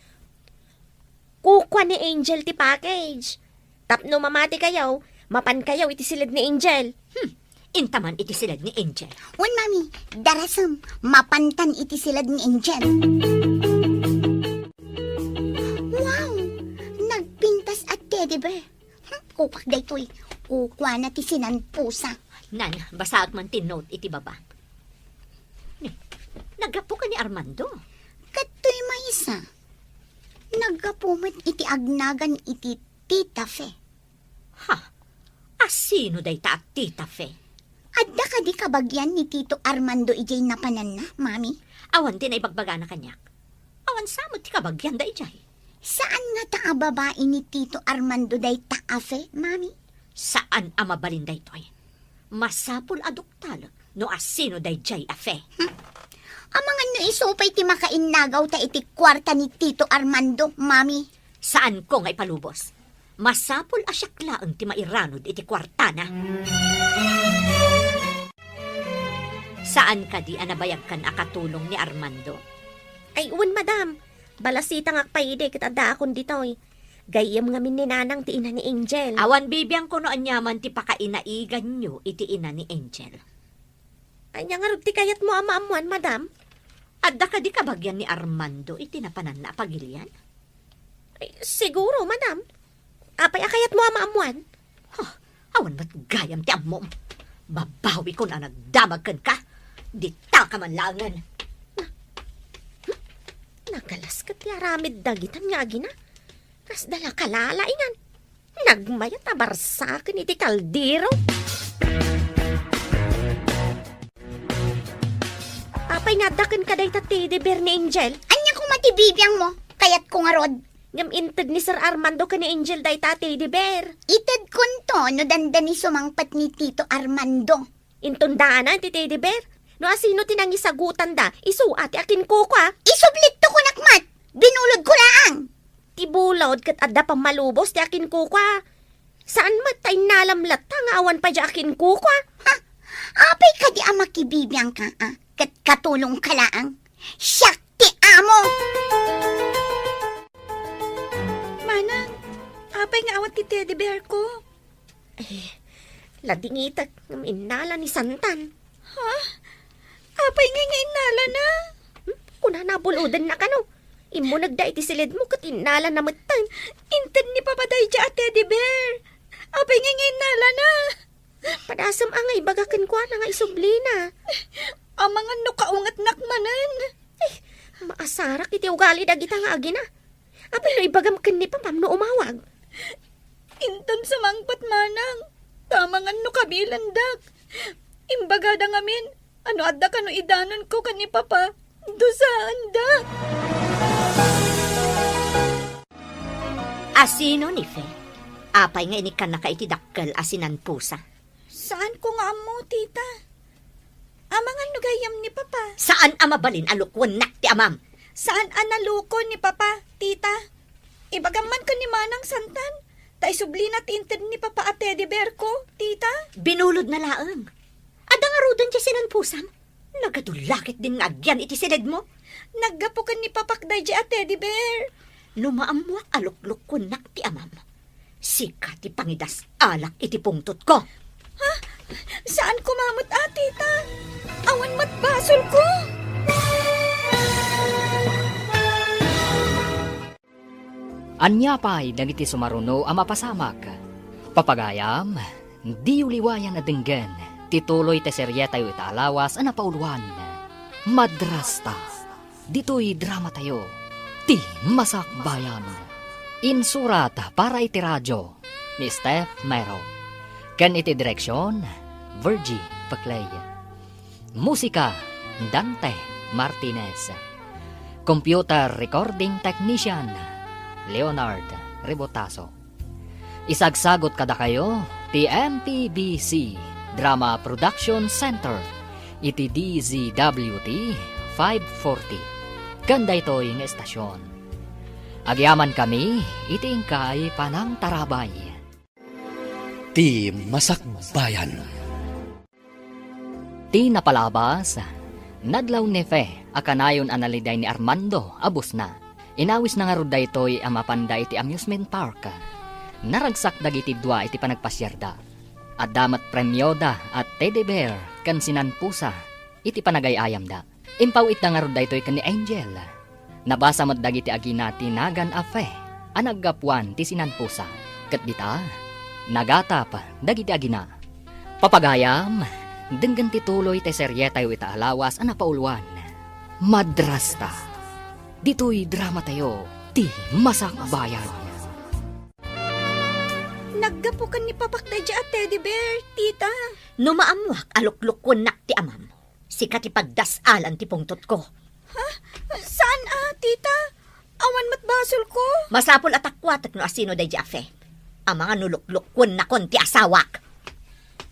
Kukua ni Angel ti package. Tapno mamatikayo, mapankayo iti siled ni Angel. Hmm, inta man iti siled ni Angel. Wen, Mami, darasem, mapantan iti siled ni Angel. Wow! Nagpintas a teddy bear. Hmm, kukuak daytoy. Kukuana ti sinanpusa. Nan, basaek man ti note iti baba. Ni, naggapu ken ni Armando? Kadtoy maysa. Naggapu met iti agnagan iti Tita Fe. Ha? Asino dayta a Tita Fe? Adda kadi kabagian ni Tito Armando idiay napananna, Mami? Awan ti naibagbagana kaniak. Awan sa met ti kabagianda idiay. Saan ngata a babai ni Tito Armando dayta a Fe, Mami? Saan a mabalin daytoy. Masapul a duktalek no asino daydiay a Fe. Hmm. Amangan no isu pay ti makainnagawta iti kuarta ni Tito Armando, Mami. Saanko nga ipalubos. Masapul a siak laeng ti mairanud iti kuartana. Saan kadi a nabayagkan a katulong ni Armando? Ay, wen, madam. Balasitangak pay idi ket addaakon ditoy. Gayyem ngamin ni Nanang ti ina ni Angel. Awan bibiangko no aniaman ti pakainaiganyo iti ina ni Angel. Ania ngarud ti kayatmo a maammuan, madam? Adda kadi kabagian ni Armando iti napananna a pagilian? Ay, siguro, madam. Apay a kayatmo a maammuan? Huh, awan met gayam ti ammom. Babawikon a nagdamag kenka. Ditaka man laengen. Na-, hmm? Nagalas ket ti aramid dagitan nga agina. Kasda la kalalaingan. Nagmayat a barsaken iti kaldero. Apay nga adda kenka dayta teddy bear ni Angel? Ania koma ti bibiangmo? Kayatko ngarud. Ngem inted ni Sir Armando ken ni Angel dayta teddy bear. Itedkonto no dandani sumangpet ni Tito Armando. Inton daanan ti teddy bear. No asino ti nangisagutanda, isu a ti akinkukua. Isublitto kunak met. Binulodko laeng. Ti bulod ket adda pammalubos ti akinkukua. Saan met ta innalam latta nga awan pay diay akinkukua. Ha? Apay kadi a makibibiangka, a? Ket katulongka laeng. Siak ti amo! Manang, apay nga awan ti teddy bear ko? Eh, ladingitek ngem innala ni Santan. Ha? Apay ngay nga innalana? Hmm? Kunana, bulodenna kano. Immunegda iti silidmo ket innalana metten. Inted ni Papa daydiay a teddy bear. Apay ngay nga innalana? Padasem a nga ibaga kenkuana nga isublina. Amangan no kaungetnak manen. Eh, maasarak iti ugali dagita nga agina. Apay no ibagam ken ni Papam no umawag? Inton sumangpet, Manang, ta amangan no kabilendak. Imbagada ngamin a no adda kano idanonko ken ni Papa, dusaenda. Asino ni Fe? Apay nga inikkannaka iti dakkel a sinanpusa? Saanko nga ammo, tita. Amangan no gayyem ni Papa. Saan a mabalin a lukuennak ti amam. Saan a naluko ni Papa, tita. Ibagam man ken ni Manang Santan, ta isublina ti inted ni Papa a teddy bear ko, tita. Binulodna laeng. Adda ngaruden diay sinanpusam? Nagadu la ketdin nga agyan iti silidmo. Naggapu ken ni Papak daydiay a teddy bear. No maammoak a luklukuennak ti amam, sika ti pangidas-alak iti pungtotko. Ha? Saan koma met a, tita? Awan met basolko. Ania pay dagiti sumaruno a mapasamak? Papagayam, diyo liwayan a denggen ti tuloy ti serietayo ita a lawas a napauluan, Madrasta. Ditoy dramatayo, Ti Masakbayan. Insurat para iti radio ni Steph Mero, ken iti direksion, Virgie Peclay. Musika, Dante Martinez. Computer recording technician, Leonard Rebotazo. Isagsagut kadakayo ti M P B C Drama Production Center iti D Z W T five forty ken daytoy nga estasion. Agyamankami iti inkay panangtarabay. Ti Masakbayan. Ti napalabas, nadlaw ni Fe a kanayon a naliday ni Armando a busna. Inawisna ngarud daytoy a mapanda iti amusement park. Naragsak dagiti dua iti panagpasiarda. Adda met premioda a teddy bear ken sinanpusa iti panagay-ayamda. Impaw-itda ngarud daytoy ken ni Angel. Nabasa met dagiti agina ti nagan a Fe a naggapuan ti sinanpusa. Ket dita, nagatap dagiti agina. Papagayam, denggen ti tuloy ti serietayo ita a lawas a napauluan, Madrasta. Ditoy dramatayo, Ti Masakbayan. Naggapu ken ni Papak daydiay a teddy bear, tita. No maammoak a luklukuennak ti amam, sika ti pagdas-alan ti pungtotko. Ha? Saan a, tita? Awan met basolko. Masapul a takuatek no asino daydiay a Fe. Amangan no luklukuennakon ti asawak.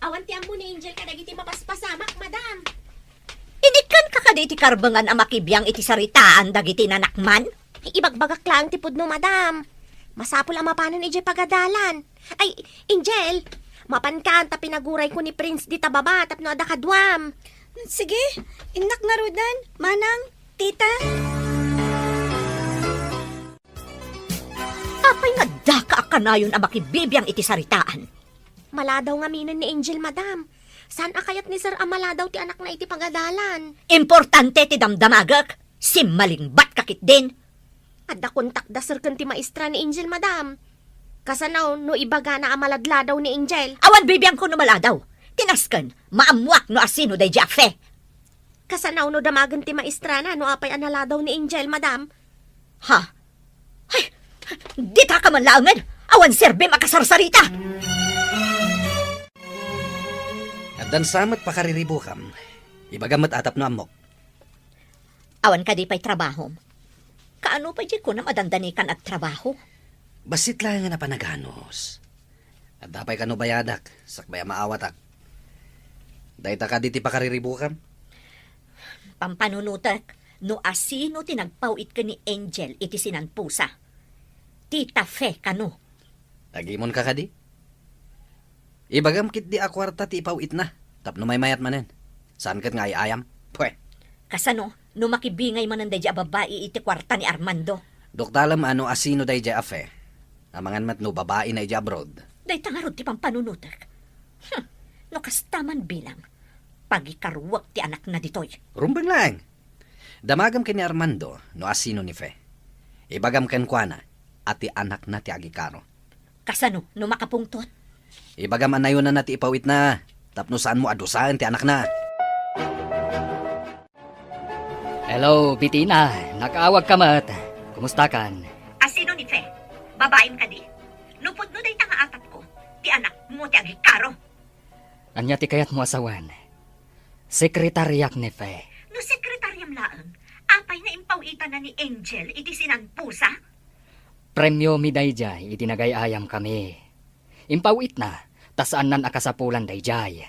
Awan ti ammo ni Angel kadagiti mapaspasamak, madam. Inikkanka kadi iti karbengan a makibiang iti saritaan dagiti nanakman? Ibagbagak laeng ti pudno, madam. Masapul a mapanon idiay pagadalan. Ay, Angel, mapankan ta pinagurayko ni Prince dita baba tapno adda kaduam. Sige, innak ngaruden, manang, tita. Apay nga kanayon a makibibiang iti saritaan. Maladaw ngaminen ni Angel, madam. Saan a kayat ni Sir a maladaw ti anakna iti pagadalan? Importante ti damdamagek. Simmalingbat ka ketdin. Adda kontakda, sir, ken ti maestra ni Angel, madam. Kasano no ibagana a maladladaw ni Angel? Awan bibiangko no maladaw. Ti nasken, maammuak no asino daydiay a Fe. Kasano no damagen ti maestrana no apay a naladaw ni Angel, madam? Ha? Ay, dita ka man laengen. Awan serbim a kasarsarita. Addan sa met pakariribukam. Ibagam met a tapno ammok. Awan kadi pay trabahom? Kaano pay diay kunam a dandanikan agtrabaho? Bassit laengen a panaganus. Adda pay kano bayadak, sakbay a maawatak. Dayta kadi ti pakariribukam? Pampanunotek, no asino ti nagpaw-it ken ni Angel iti sinanpusa. Tita Fe kano. Agimonka kadi? Ibagam ketdi a kuarta ti ipaw-itna, tapno maymayat manen. Saan ket nga ay-ayam? Pwe. Kasano no makibingay manen daydiay a babai iti kuarta ni Armando? Duktalem a no asino daydiay a Fe. Amangan met no babaina idiay abroad. Dayta ngarud ti pampanunotek. Hmm, no kasta man bilang, pagikaruek ti anakna ditoy. Rumbeng laeng. Damagam ken ni Armando no asino ni Fe. Ibagam kenkuana a ti anakna ti agikaro. Kasano no makapungtot? Ibagam a nayonanna ti ipaw-itna tapno saanmo a dusaen ti anakna. Hello, Bitina. Nakaawagka met. Kumustakan? Asino ni Fe? Babaim kadi? No pudno dayta nga atapko, ti anakmo ti agikaro. Ania ti kayatmo a sawen? Sekretariak ni Fe. No sekretariam laeng, apay nga impaw-itanna ni Angel iti sinanpusa? Premiomi daydiay iti nagay-ayamkami. Impaw-itna, ta saannan a kasapulan daydiay.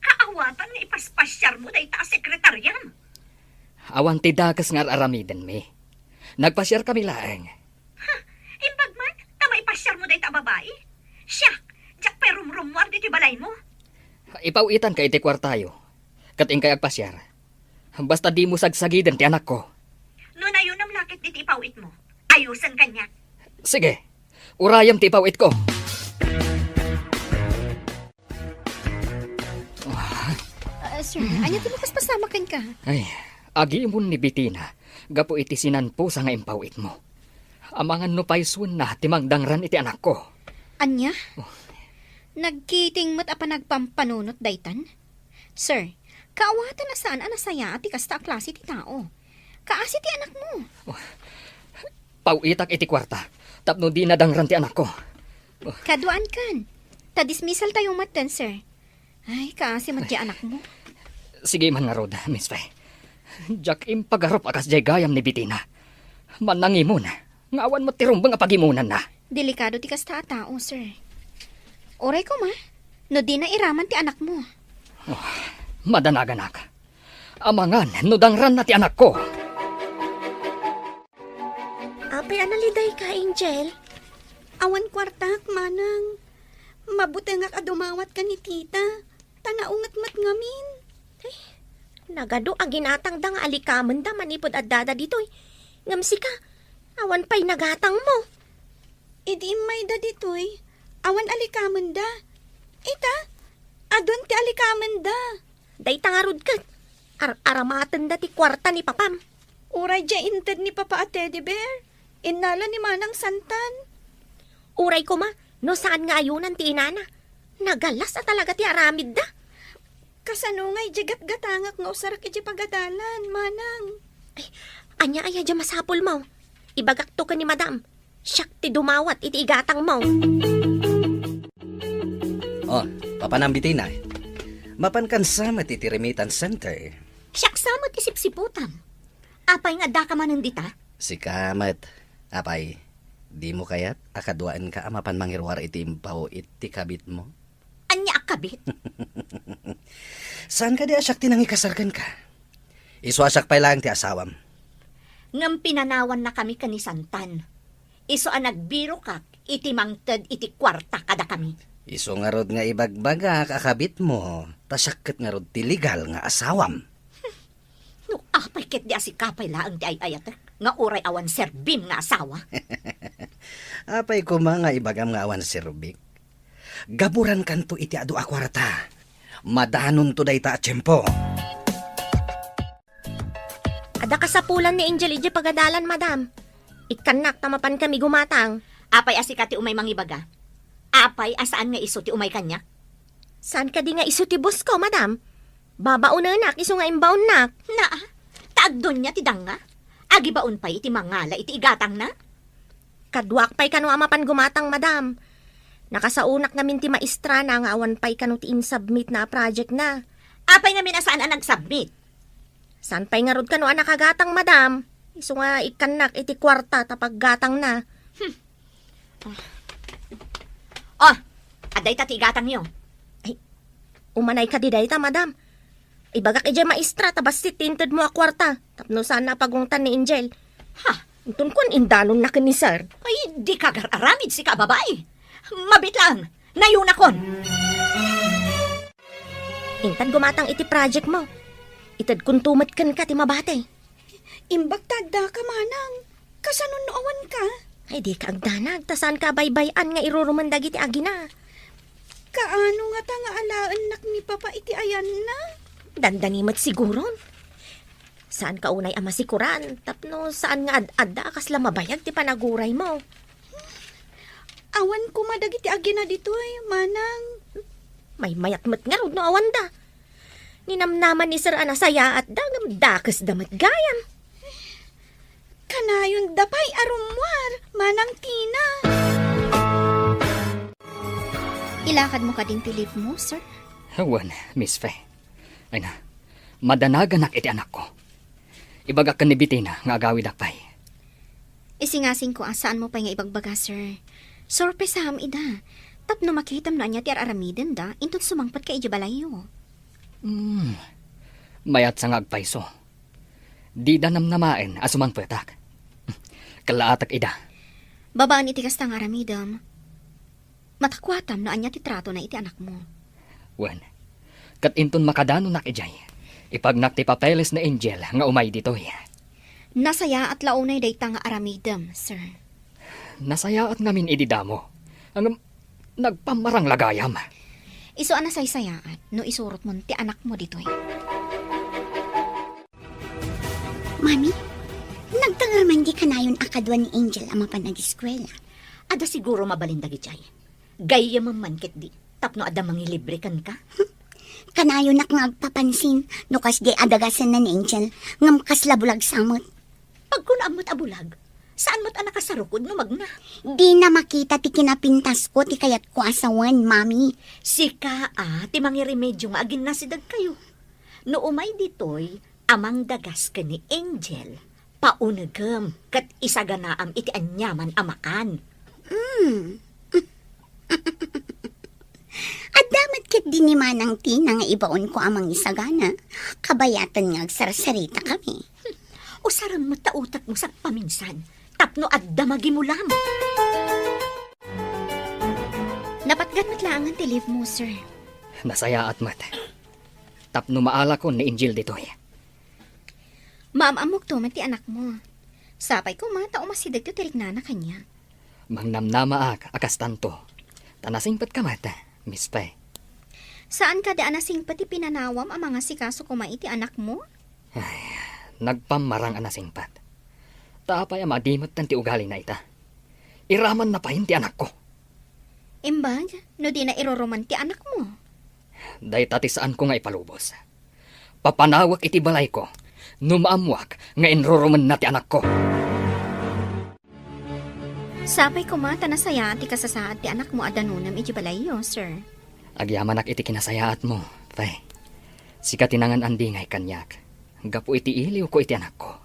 Kaawatan nga ipaspasiarmo dayta a sekretariam. Awan ti dakes nga ar-aramidenmi. Nagpasiarkami laeng. Ha? Imbag man, ta maipasiarmo dayta a babai? Siak, diak pay rumrummuar ditoy balaymo. Ipaw-itanka iti kuartayo, ket inkay agpasiar. Basta dimo sagsagiden ti anakko. No nayonam la ketdi ti ipaw-itmo, ayosen kaniak. Sige, urayem ti ipaw-itko. Ah, sir, ania ti mapaspasamak kenka? Ay, agimon ni Bitina gapu iti sinanpusa nga impaw-itmo. Amangan no paysuenna ti mangdangran iti anakko. Ania? Oh. Nagkiting met a panagpampanunot daytan? Sir, kaawatan a saan a nasayaat ti kasta a klase ti tao. Kaasi ti anakmo. Oh. Paw-itak iti kuarta tapno dina dangran ti anakko. Oh. Kaduaankan. Ta dismissaltayo metten, sir. Ay, kaasi met ti anakmo. Sige man ngarud, Miss Fe. Diak impagarup a kasdiay gayam ni Bitina. Mannangimon nga awan met ti rumbeng a pagimonanna. Delikado ti kasta a tao, sir. Uray koma, no dina iraman ti anakmo. Oh, madanaganak. Amangan no dangranna ti anakko. Apay a nalidayka, Angel? Awan kuartak, manang. Mabutengak a dumawat ken ni tita, ta naunget met ngamin. Ay, nagadu a ginatangda nga alikamenda manipud addada ditoy. Ngem sika, awan pay nagatangmo. Idi immayda ditoy, awan alikamenda. Ita, adun ti alikamenda. Dayta ngarud ket, ar-aramatenda ti kuarta ni papam. Uray diay inted ni papa a teddy bear, innala ni manang santan. Uray koma, no saan nga ayonan ti inana. Nagalas a talaga ti aramidda. Kasano ngay diay gatgatangak nga usarek idiay pagadalan, manang? Ay, ania aya diay masapulmo? Ibagakto ken ni madam. Siak ti dumawat iti igatangmo. Oh, papanam Bitina. Mapankan sa met iti remittance center. Siak sa met ti sipsiputam. Apay nga addaka manen dita? Sika met. Apay, dimo kayat a kaduaenka a mapan mangiruar iti impaw-it ti kabitmo? Ania a kabit? Saan kadi a siak ti nangikasar kenka? Isu a siak pay laeng ti asawam. Ngem pinanawannakami ken ni Santan. Isu a nagbirokak iti mangted iti kuarta kadakami. Isu ngarud nga ibagbagak a kabitmo, ta siak ket ngarud ti legal nga asawam. No apay ketdi a sika pay laeng ti ay-ayatek, nga uray awan serbim nga asawa. Apay koma nga ibagam nga awan serbik? Gaburankanto iti adu a kuarta. Madanonto dayta a tiempo. Adda kasapulan ni Angel idiay pagadalan, madam. Ikkannak ta mapan kami gumatang. Apay a sika ti umay mangibaga? Apay a saan nga isu ti umay kaniak? Saan kadi nga isu ti boss ko, madam? Babaonenak isu nga imbaonnak. Naa, ta agdunia ti danga. Agibaon pay iti mangala iti igatangna. Kaduak pay kano a mapan gumatang, madam. Nakasaonak ngamin ti maestrana nga awan pay kano ti insubmit na a project na. Apay ngamin a saan a nagsubmit? Saan pay ngarud kano a nakagatang, madam? Isu nga ikkannak iti kuarta ta paggatangna. Hmm. Oh, adda ita ti igatangyo. Ay, umanay kadi dayta, madam. Ibagak idiay maestra ta bassit ti intedmo a kuarta tapno saan a pagungtan ni Angel. Ha? Inton kuan, indanonna ken ni Sir. Ay, dika agar-aramid sika a babai. Mabiit laeng, nayonakon. Intan gumatang iti project mo. Itedkonto met kenka ti mabati. Imbag ta addaka, manang. Kasano no awanka? Ay, dika agdanag, ta saanka a baybay-an nga irurumen dagiti agina. Kaano ngata nga alaennak ni Papa iti ayanna? Dandani met siguron. Saanka unay a masikoran, tapno saan nga ad-adda a kasla mabayag ti panaguraymo. Awan koma dagiti agina ditoy, manang. Maymayat met ngarud no awanda. Ninamnaman ni Sir a nasayaatda ngem dakesda met gayam. Kanayonda pay a rummuar, Manang Tina. Ilakadmo kadin ti leave mo, sir? Wen, Miss Fe. Ay na, madanaganak iti anakko. Ibagak ken ni Bettina nga agawidak pay. Isingasingko a saanmo pay nga ibagbaga, sir. Sorpresaham ida. Tapno makitam no ania ti ar-aramidenda, inton sumangpetka idiay balayyo. Hmm. Mayat sa nga agpayso. Dida namnamaen a sumangpetak. Kellaatek ida. Babaen iti kasta nga aramidem, matakuatam no ania ti tratona iti anakmo. Wen, ket inton makadanonak idiay, ipagnak ti papeles ni Angel nga umay ditoy. Nasayaat la unay dayta nga aramidem, sir. Nasayaat ngamin idi damo. Ngem nagpammarang la gayam. Isu a nasaysayaat no isurotmon ti anakmo ditoy. Mami, nagtanger man di kanayon a kadua ni Angel a mapan ageskuela? Adda siguro mabalin dagidiay. Gayyemem man ketdi, tapno adda mangilibre kenka. Kanayonak nga agpapansin no kasdi a dagasenna ni Angel, ngem kasla bulag sa met. Pagkunaam met a bulag, saan met a nakasarukod no magna? Dina makita ti kinapintasko ti kayatko a sawen, Mami. Sika a ti mangiremedio nga aginnasidegkayo. No umay ditoy a mangdagas ken ni Angel, paunegem ket isaganaam iti aniaman a makan. Mm. Adda met ketdi ni Manang Tina nga ibaonko a mangisagana, kabayaten nga agsarsarita kami. Usarem met ta utekmo sagpaminsan, tapno adda magimulam. Napatgan met laengen ti leave mo, sir. Nasayaat met. Tapno maalakon ni Angel ditoy. Maam-ammokto met ti anakmo. Sapay koma ta umasidegto ti riknana kaniak. Mangnamnamaak a kastanto. Ta nasingpetka met, Miss Fe. Saan kadi a nasingpet ti pinanawam a mangasikaso koma iti anakmo? Ay, nagpammarang a nasingpet. Ta apay a madimetten ti ugalina ita? Iramanna payen ti anakko. Imbag, no dina irurumen ti anakmo? Dayta ti saanko nga ipalubos. Papanawek iti balayko no maammoak nga inrurumenna ti anakko. Sapay koma ta nasayaat ti kasasaad ti anakmo a danonem iti balayyo, sir. Agyamanak iti kinasayaatmo, Fe. Sika ti nangan-andingay kaniak gapu iti iliwko iti anakko.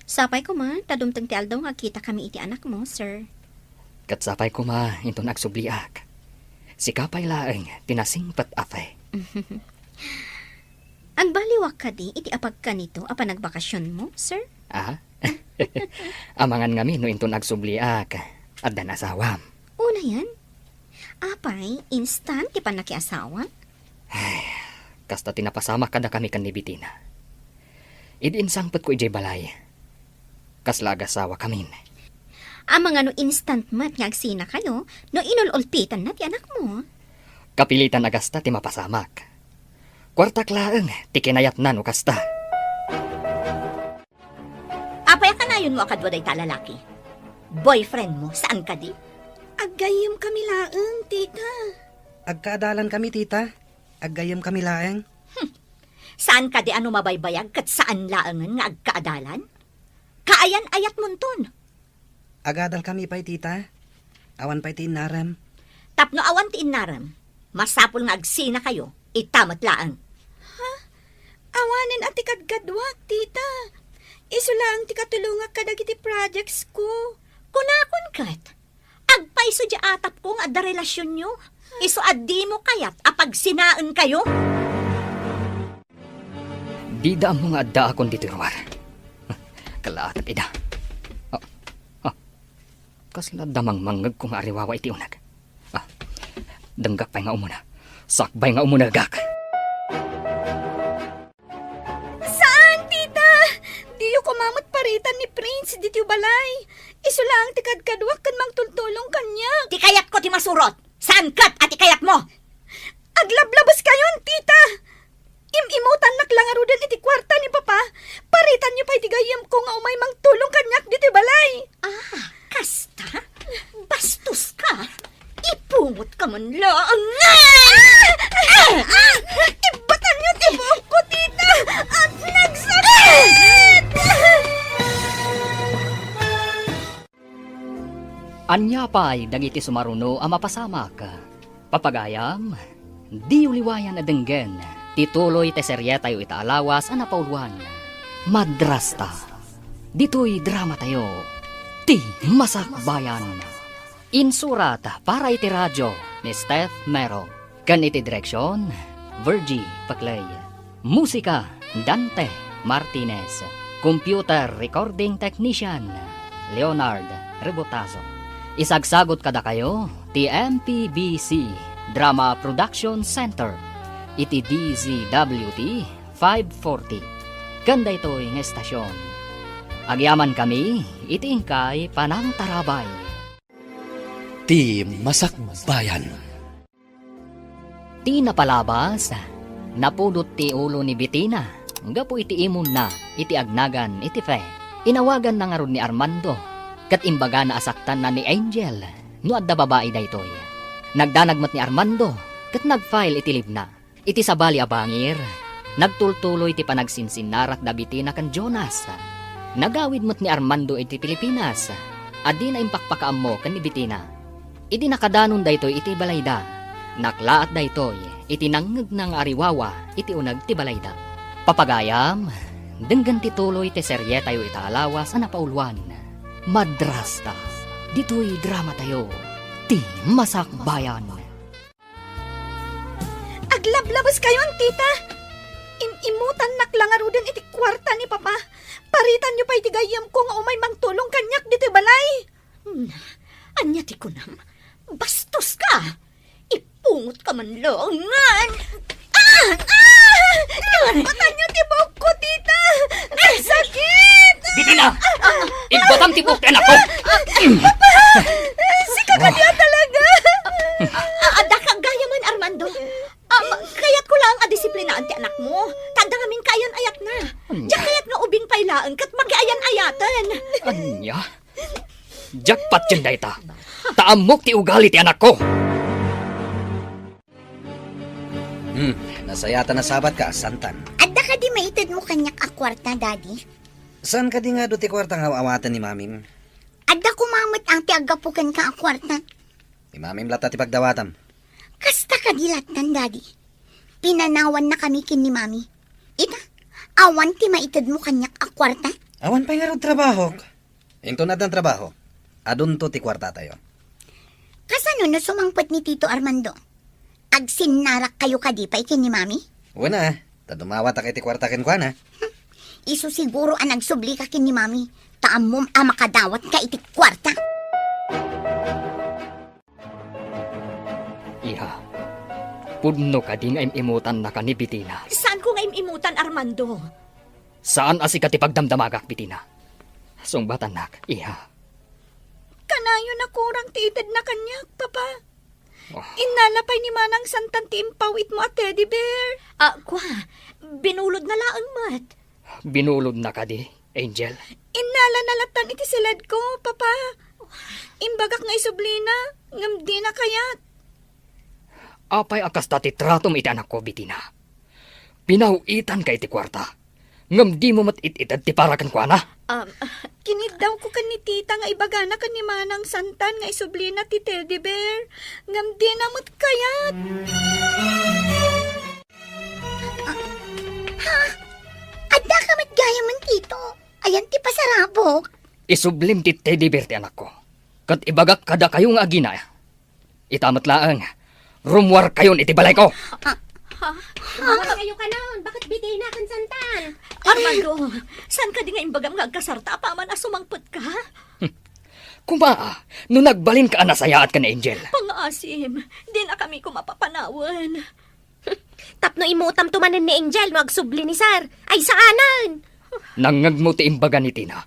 Sapay koma ta dumteng ti aldaw nga agkitakami iti anakmo, sir. Ket sapay koma inton agsubliak. Sika pay laeng ti nasingpet a Fe. Agbaliwak kadi iti apagkanito a panagbakasionmo, sir? Ah? Amangan ngamin no inton agsubliak, addan asawam. Unayen? Apay, instant ti pannakiasawa? Ay, kasta ti napasamak kadakami ken ni Bettina. Idi insangpetko idiay balay, kasla agasawakamin. Amangan no instant met nga agsinakayo no inul-ulpitanna ti anakmo. Kapilitan a gasta ti mapasamak. Kuartak laeng ti kinayatna no kasta. Apay a kanayonmo a kadua dayta a lalaki? Boyfriend mo, saan kadi? Aggayyemkami laeng, tita. Agkaadalankami, tita. Aggayyemkami laeng. Hmm. Saan kadi a no mabaybayag ket saan laengen nga agkaadalan? Kaayan-ayatmonton. Agadalkami pay, tita. Awan pay ti innarem. Tapno awan ti innarem, masapul nga agsinakayo, ita met laeng. Ha? Awanen a ti kadkaduak, tita. Isu laeng ti katulongak kadagiti projects ko. Kunakon ket, agpayso diay atapko nga adda relasionyo. Isu a dimo kayat a pagsinaenkayo. Dida ammo nga addaakon ditoy ruar. Kalaatek ida. Ah, ah. Kasla damangmangngegko nga ariwawa iti uneg. Ah, denggak pay nga umuna. Sakbay nga umunegak. Saan, tita? Diyo koma met paritan ni Prince ditoy balay. Isu laeng ti kadkaduak ken mangtultulong kaniak. Ti kayatko ti masurot. Saan ket a ti kayatmo? Aglablabeskayon, tita! Im-imutannak la ngaruden iti kuarta ni Papa. Paritanyo pay ti gayyemko nga umay mangtulong kaniak ditoy balay. Ah, kasta? Bastos ka? Ipungot ka man laeng. Ah! Ah! Ah! Ibbatanyo ti buokko, tita! At nagsakit! Ania pay dagiti sumaruno a mapasamak? Papagayam, diyo liwayan a denggen ti tuloy ti serietayo ita a lawas a napauluan, Madrasta. Ditoy dramatayo, ti Masakbayan. Insurat para iti radio ni Steph Mero. Ken iti direksion, Virgie Paclay. Musika, Dante Martinez. Computer recording technician, Leonard Rebotazo. Isagsagut kadakayo ti M P B C Drama Production Center iti D Z W T five forty. Ken daytoy nga estasion, agyamankami iti inkay panangtarabay. Ti Masakbayan. Ti napalabas, napudot ti ulo ni Betina gapu iti imonna iti agnagan iti Fe. Inawaganna ngarud ni Armando, ket imbagana a saktanna ni Angel no adda babai daytoy. Nagdanag met ni Armando, ket nag-file iti leave-na. Iti sabali a bangir, nagtultuloy ti panagsinsinnarak da Betina ken Jonas. Nagawid met ni Armando iti Pilipinas, a dina impakpakaammo ken ni Betina. Idi nakadanon daytoy iti balayda, naklaat daytoy iti nangngegna nga ariwawa iti uneg ti balayda. Papagayam, denggen ti tuloy ti serietayo ita a lawas a napauluan, Madrasta. Ditoy dramatayo, ti Masakbayan. Aglablabeskayon, tita! Im-imutannak la ngaruden iti kuarta ni Papa. Paritanyo pay ti gayyemko nga umay mangtulong kaniak ditoy balay. Na, ania ti kunam? Bastos ka! Ipungot ka man laeng. Ah! Ah! Batanyo ti buokko, tita! Nagsakit! Betina! Ibbatam ti buok ti anakko! Papa! Sika kadi a talaga! A-, adda ka gayamen, Armando. Am, kayatko laeng a disiplinaan ti anakmo. Ta adda ngamin kaayan-ayatna. Ania? Diak kayat nga ubing pay laeng ket makiayan-ayaten. Ania? Diak patien dayta. Ta ammok ti ugali ti anakko. Hmm, nasayatan a sabatka, Santan. Adda kadi maitedmo kaniak a kuarta, Daddy? Saan kadi nga adu ti kuarta nga aw-awaten ni Mamim? Adda koma met ti aggapu kenka a kuarta. Ni Mamim latta ti pagdawatam. Kasta kadi lattan, Daddy. Pinanawannakami ken ni Mami. Ita, awan ti maitedmo kaniak a kuarta? Awan pay ngarud trabahok. Inton addan trabaho, adunto ti kuartatayo. Kasano no sumangpet ni Tito Armando? Agsinnarakkayo kadi pay ken ni Mami? Wen a, ta dumawatak iti kuarta kenkuana. Isu siguro a nagsublika ken ni Mami, ta ammom a makadawatka iti kuarta. Iha, pudno kadi nga im-imutannaka ni Betina? Saanko nga im-imutan, Armando. Saan a sika ti pagdamdamagak, Betina. Sungbatannak, iha. Ayo nakurang ti itedna kaniak, Papa. Oh. Innala pay ni Manang Santan ti impaw-itmo a teddy bear. Ah, kwa, binulodna laeng met. Binulodna kadi, Angel? Innalana lattan iti siledko, Papa. Imbagak nga isublina, ngem dina kayat. Apay a kasta ti tratom iti anakko, Betina? Pinaw-itanka iti kuarta, ngem dimo met it-ited ti para kenkuana? Um, kiniddawko ken ni Tita nga ibagana ken ni Manang Santan nga isublina ti teddy bear, ngem dina met kayat. Ah, ha? Adda ka met gayamen, Tito? Ayan ti pasarabok. Isublim ti teddy bear ti anakko. Ket ibagak kadakayo nga agina, ita met laeng, rummuarkayon iti balayko. Ah. Ha? Ano kayo kanon? Bakit bitay na kan Santan? Armando, saan ka di nga imbagam nga agkasarta apaman a sumangpet ka? Kuma, no nagbalin ka a nasayaat ken ni Angel. Pangaasim, di na kami kumapapanawan. Tapno imutam to manen ni Angel no agsubli ni Sir. Ay, saanen! Nangngegmo ti imbaga ni Tina.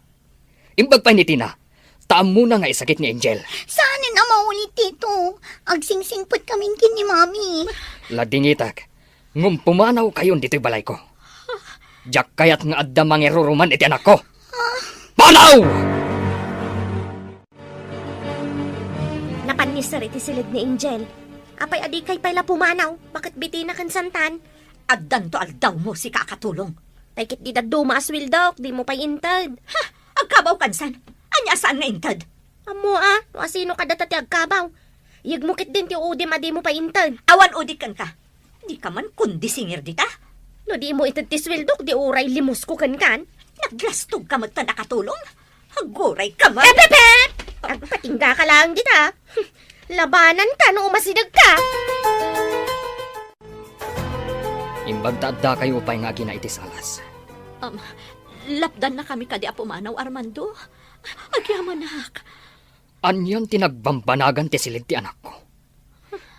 Imbag pay ni Tina, ta ammona nga isakit ni Angel. Saanen a mauli, Tito. Agsingsingpet kami ken ni Mami. Ladingitek, ngem pumanawkayon ditoy balayko. Diak kayat nga adda mangiruruman iti anakko. Panaw! Napan ni Sir iti siled ni Angel. Apay a dikay pay la pumanaw? Bakit bitay na kan Santan? Addanto aldawmo, sika a katulong. Tay ket di dadduma a sueldok, dimo pay inted. Ha? Agkabaw kan San? Ania a saan nga inted? Ammo a, no asino kadata ti agkabaw. Yegmo ketdin ti udim a dimo pay inted. Awan udik kenka. Dika man kondisingir dita. No dimo ited ti sueldok, di uray limusko kenkan. Naglastog ka met tan a katulong. Aguray ka man. Epepep! Agpatingga ka laeng dita. Labanan ka no umasideg ka. Imbag ta adda kayo pay nga agina iti salas. Um, lapdan na kami kadi a pumanaw, Armando. Agyamanak. Anian ti nagbambanagan ti siled ti anakko?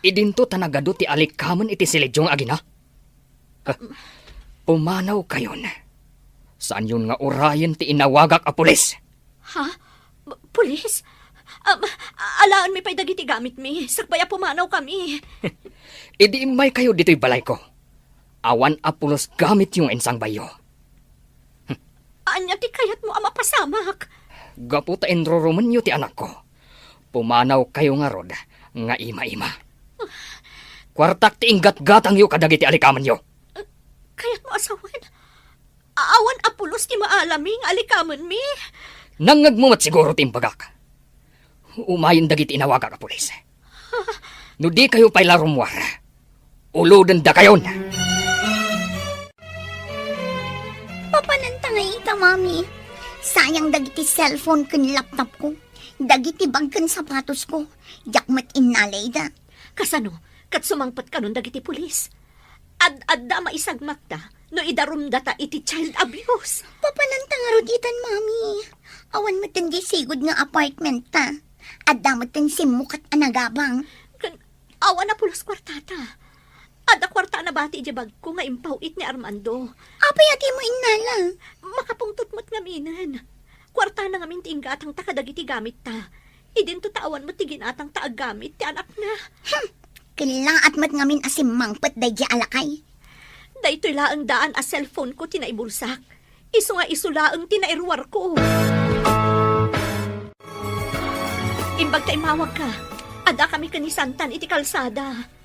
Idinto ta nagadu ti alikamen iti siledyo nga agina? Huh. Pumanaw kayon. Saanyon nga urayen ti inawagak a pulis. Ha? P-, pulis? Um, alaenmi pay dagiti gamitmi. Sakbay a pumanaw kami. Idi immay kayo ditoy balayko. Awan a pulos gamityo nga insangbayyo. Ania ti kayatmo a mapasamak? Gapu ta inrurumenyo ti anakko, pumanaw kayo ngarud nga ima-ima. Kuartak ti inggatgatangyo kadagiti alikamenyo. Kayatmo a sawen? Awan a pulos ti maalami nga alikamenmi? Nangngegmo met siguro ti imbagak. Umayen dagiti inawagak a pulis. No di kayo pay la rummuar, ulodendakayon. Papananta ngay ita, Mami. Sayang dagiti cellphone ken laptop ko. Dagiti bag ken sapatos ko. Diak met innalay da. Kasano? Ket sumangpet kanon dagiti pulis? Ad-adda a maisagmakda no idarumdata iti child abuse. Papananta ngarud itan, Mami. Awan met diay sigud nga apartment ta. Adda met simmukat a nagabang. Ken awan a pulos kuartata. Adda kuarta a nabati idiay bagko nga impaw-it ni Armando. Apay a dimo innala? Makapungtot met ngaminen. Kuartana ngamin ti inggatangta kadagiti gamitta. Idinto ta awan met ti ginatangta a gamit ti anakna. Hmm. Kellaat met ngamin a simmangpet daydiay a lakay. Daytoy laeng daan a cellphone ko ti naibulsak. Isu nga isu laeng ti nairuarko. Imbag ta immawagka, adda kami ken ni Santan iti kalsada.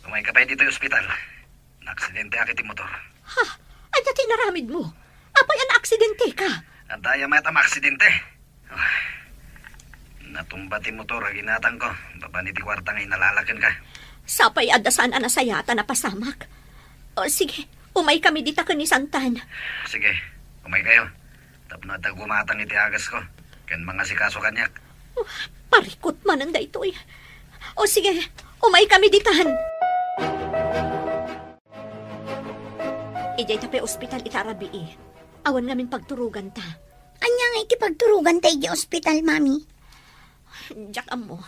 Umayka pay ditoy ospital. Naaksidenteak iti motor. Ha? Ania ti inaramidmo? Apay a naaksidenteka? Adda aya mayat a maaksidente? Ah, natumba ti motor a ginatangko babaen iti kuarta nga inalala kenka. Sapay adda saan a nasayaat a napasamak. O, sige, umay kami dita ken ni Santan. Sige, umay kayo. Tapno adda gumatang iti agasko ken mangasikaso kaniak. Oh, parikut manen daytoy. O, sige, umay kami ditan. Idiay ta pay ospital ita a rabii. Awan ngamin pagturoganta. Ania nga iti pagturoganta idiay ospital, Mami? Diak ammo.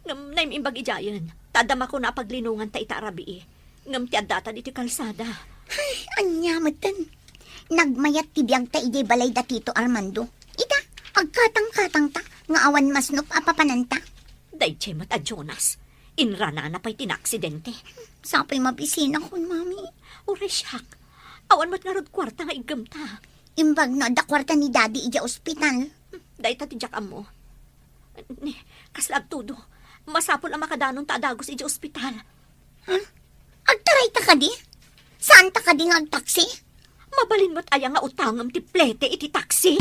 Ngem naim-imbag idiayen, ta adda makuna a paglinonganta ita a rabii. Ngem ti addata ditoy kalsada. Ay, ania metten? Nagmayat ti biagta idiay balay da Tito Armando. Ita, agkatangkatangta. nga awan masnop a papananta. Daydiay met a Jonas, inranana pay ti naaksidente. Sapay mabisinakon, Mami. Uray siak, awan met ngarud kuarta nga iggemta. Imbag no adda kuarta ni Daddy idiay ospital. Dayta ti diak ammo. Ni, kasla agtudo, masapul a makadanonta a dagus idiay ospital. Hmm? Agtarayta kadi? Saanta kadi nga agtaksi? Mabalin met aya nga utangem ti plete iti taksi?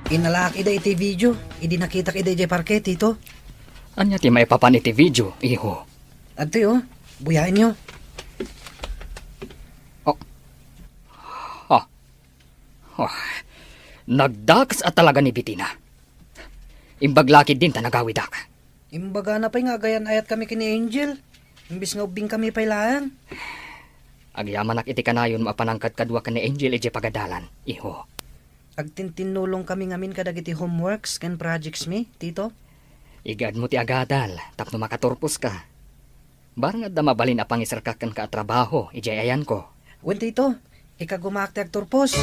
Inalaak ida iti video, idi nakitak ida idiay parke, Tito. Ania ti maipapan iti video, iho? Adtoy, oh. Buyaenyo. Oh. Ha. Oh. Nagdakas a talaga ni Betina. Imbag la ketdin ta nagawidak. Imbagana pay nga agayan-ayatkami ken ni Angel, imbes nga ubbingkami pay laeng. Agyamanak iti kanayonmo a panangkadkaduak ken ni Angel idiay pagadalan, iho. Agtintinnulongkami ngamin kadagiti homeworks ken projectsmi, Tito. Igaedmo ti agadal tapno makaturposka. Barang adda mabalin a pangiserkak kenka a trabaho idiay ayanko. Wen, Tito, ikagumaak ti agturpos.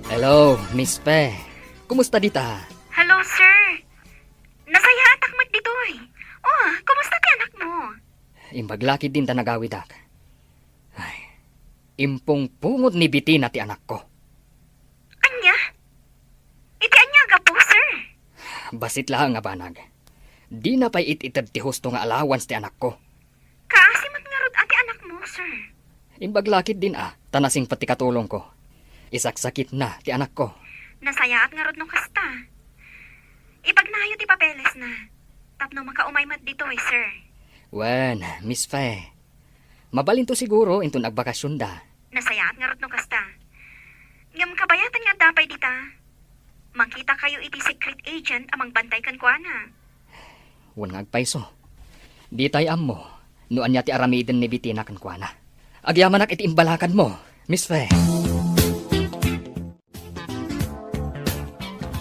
Hello, Miss Fe. Kumusta dita? Hello, sir. Nasayaatak met ditoy. Oh, kumusta ti anakmo? Imbag la ketdin ta nagawidak. Ay, impungpungot ni Betina ti anakko. Ania? Iti ania a gapu, sir? Bassit laeng a banag. Dina pay it-ited ti husto nga allowance ti anakko. Kaasi met ngarud a ti anakmo, sir. Imbag la ketdin a, ta nasingpet ti katulongko. Isaksakitna ti anakko. Nasayaat ngarud no kasta. Ipagnayo ti papelesna. Tapno makaumay met ditoy, sir. Wen, Miss Fe. Mabalinto siguro inton agbakasionda. Nasayaat ngarud no kasta. Ngem kabayatan nga adda pay dita. Mangkitakayo iti secret agent a mangbantay kenkuana. Wen nga agpayso. Ditay ammo no ania ti aramiden ni Betina kenkuana. Agyamanak iti imbalakadmo, Miss Fe.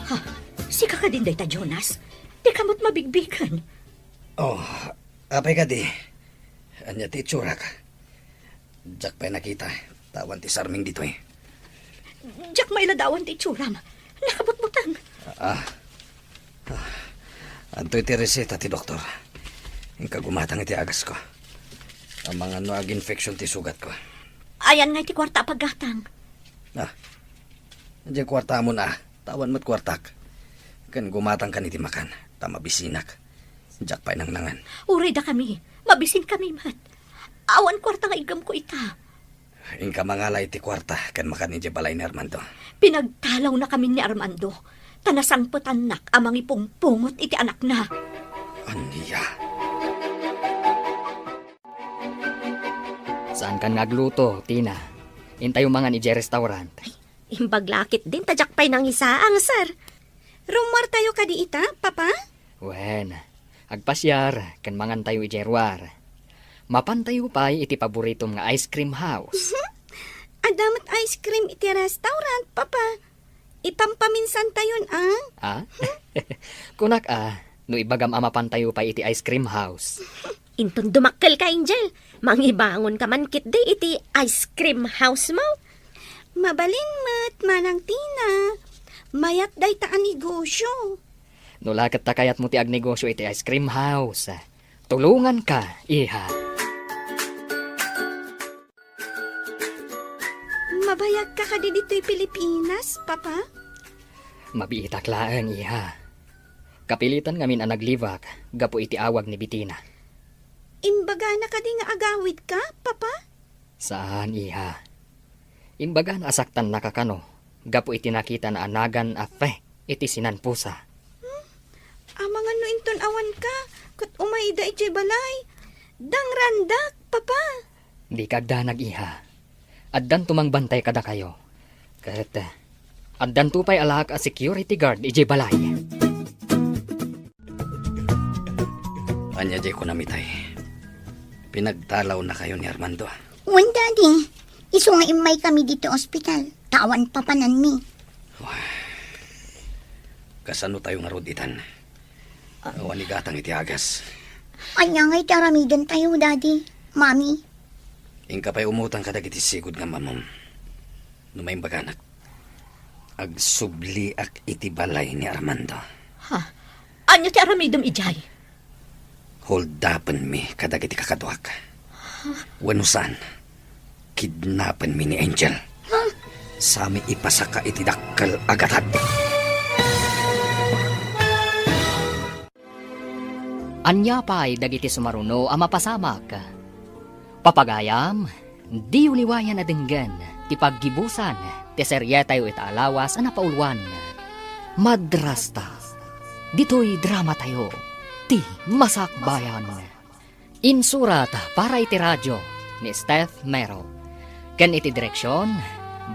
Ha, sika kadin dayta, Jonas? Dika met mabigbigen. Oh, apay kadi? Ania ti itsurak? Diak pay nakita, ta awan ti sarming ditoy. Diak mailadawan ti itsuram. Nakabutbuteng. Ah. Ah. Adtoy ti reseta ti doktor. Inka gumatang iti agasko. Amangan no aginfection ti sugatko. Ayan nga iti kuarta a paggatang. Ah. Diay kuartamon a, ta awan met kuartak. Ken gumatangkan iti makan, ta mabisinak. Diak pay nangnangan. Uray dakami, mabisinkami met. Awan kuarta nga iggemko ita. Inka mangala iti kuarta ken makan idiay balay ni Armando. Pinagtalawnakamin ni Armando, ta nasangpetannak a mangipungpungot iti anakna. Ania? Saankan nga agluto, Tina. Intayo mangan idiay restaurant. Ay, imbag la ketdin ta diak pay nangisaang, sir. Rummuartayo kadi ita, Papa? Wen, agpasiar ken mangantayo idiay ruar. Mapantayo pay iti paboritom nga ice cream house. Adda met ice cream iti restaurant, Papa. Ipampaminsantayon, a? Ah? Kunak a, no ibagam a mapantayo pay iti ice cream house. Inton dumakkelka, Angel, mangibangonka man ketdi iti ice cream house mo. Mabalin met, Manang Tina. Mayat dayta a negosyo. No la ket ta kayatmo ti agnegosyo iti ice cream house, tulonganka, iha. Mabayagka kadi ditoy Pilipinas, Papa? Mabiitak laeng, iha. Kapilitan ngamin a naglibak gapu iti awag ni Betina. Imbagana kadi nga agawidka, Papa? Saan, iha. Imbagana a saktannaka kano gapu iti nakitana a nagan a fe iti sinanposa. Hmm? Amangan no inton awanka, ket umayda idiay balay. Dangrandak, Papa. Dika agdanag, iha. Addanto mangbantay kadakayo. Ket, eh, addanto pay alaak a security guard idiay balay. Ania diay kunam itay? Pinagtalawnakayo ni Armando? Wen, Daddy. Isu nga immaykami ditoy ospital, ta awan papananmi. Kasano tayo ngarud itan? Awan igatang iti agas. Ania nga iti aramidentayo, Daddy, Mami? Inka pay umutang kadagiti sigud nga ammom. No maimbaganak, agsubliak iti balay ni Armando. Ha? Ania ti aramidem idiay? Holdapenmi kadagiti kakaduak. Wenno saan, kidnapenmi ni Angel. Sami ipasaka iti dakkel a gatad. Ania pay dagiti sumaruno a mapasamak? Papagayam, diyo liwayan a denggen ti paggibusan ti serietayo ita a lawas a napauluan, Madrasta. Ditoy dramatayo, ti Masakbayan. Insurat para iti radio ni Steph Mero, ken iti direksion,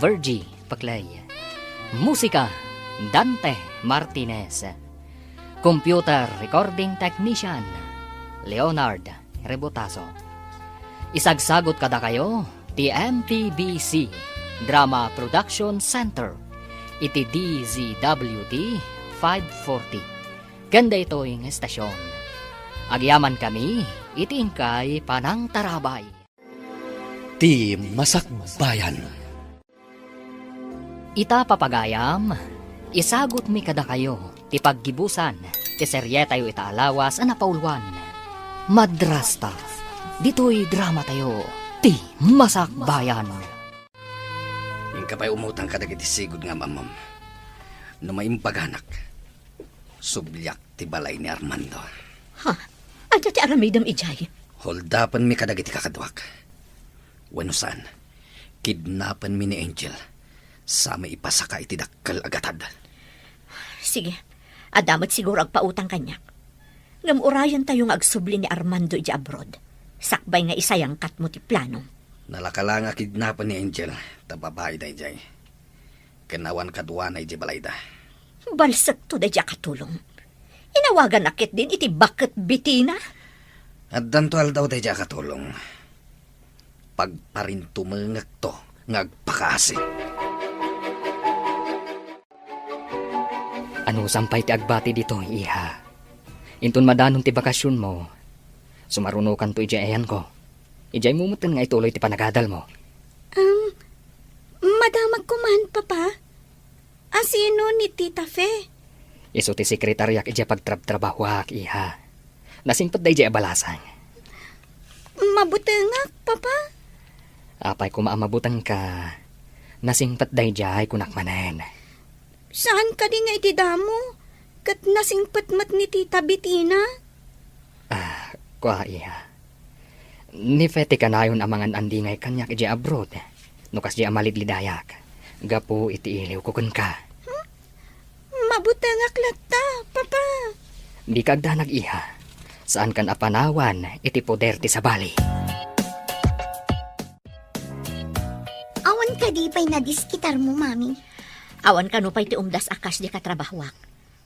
Virgie Paclay. Musika, Dante Martinez. Computer recording technician, Leonard Rebotazo. Isagsagut kadakayo ti M P B C Drama Production Center iti D Z W T five forty. Ken daytoy nga estasion, agyamankami iti inkay panangtarabay. Ti Masakbayan. Ita papagayam, isagutmi kadakayo ti paggibusan ti serietayo ita a lawas a napauluan, Madrasta. Ditoy dramatayo, ti Masakbayan. Inka pay umutang kadagiti sigud nga ammom. No maimbaganak, subliak ti balay ni Armando. Ha? Ania ti aramidem idiay? Holdapenmi kadagiti kakaduak. Wenno saan, kidnapenmi ni Angel. Sami ipasaka iti dakkel a gatad. Sige, adda met siguro agpautang kaniak. Ngem urayentayo nga agsubli ni Armando idiay abroad, sakbay nga isayangkatmo ti planom. Nalaka la nga kidnapen ni Angel, ta babai daydiay. Ken awan kaduana idiay balayda. Balsekto daydiay a katulong. Inawaganak ketdin iti baket Betina. Addanto aldaw daydiay a katulong. Pagparintumengekto nga agpakaasi. Anusam pay ti agbati ditoy, iha. Inton madanon ti bakasionmo, sumarunokanto idiay ayanko. Idiaymo metten nga ituloy ti panagadalmo. Um, madamagko man, Papa. A, sino ni Tita Fe? Isu ti sekretariak idiay pagtrabtrabahoak, iha. Nasingpet daydiay a balasang. Mabutengak, Papa. Apay koma a mabutengka, nasingpet daydiay, kunak manen. Saan kadi nga iti damo, ket nasingpet met ni Tita Betina? Ah, kua, iha. Ni Fe ti kanayon a mangan-andingay kaniak idiay abroad, no kasdiay a malidlidayak, gapu iti iliwko kenka. Hmm? Mabutengak latta, Papa. Dika agdanag, iha. Saankan a panawan iti poder ti sabali. Awan kadi pay nadiskitarmo, Mami? Awan kano pay ti umdas a cash di katrabahoak.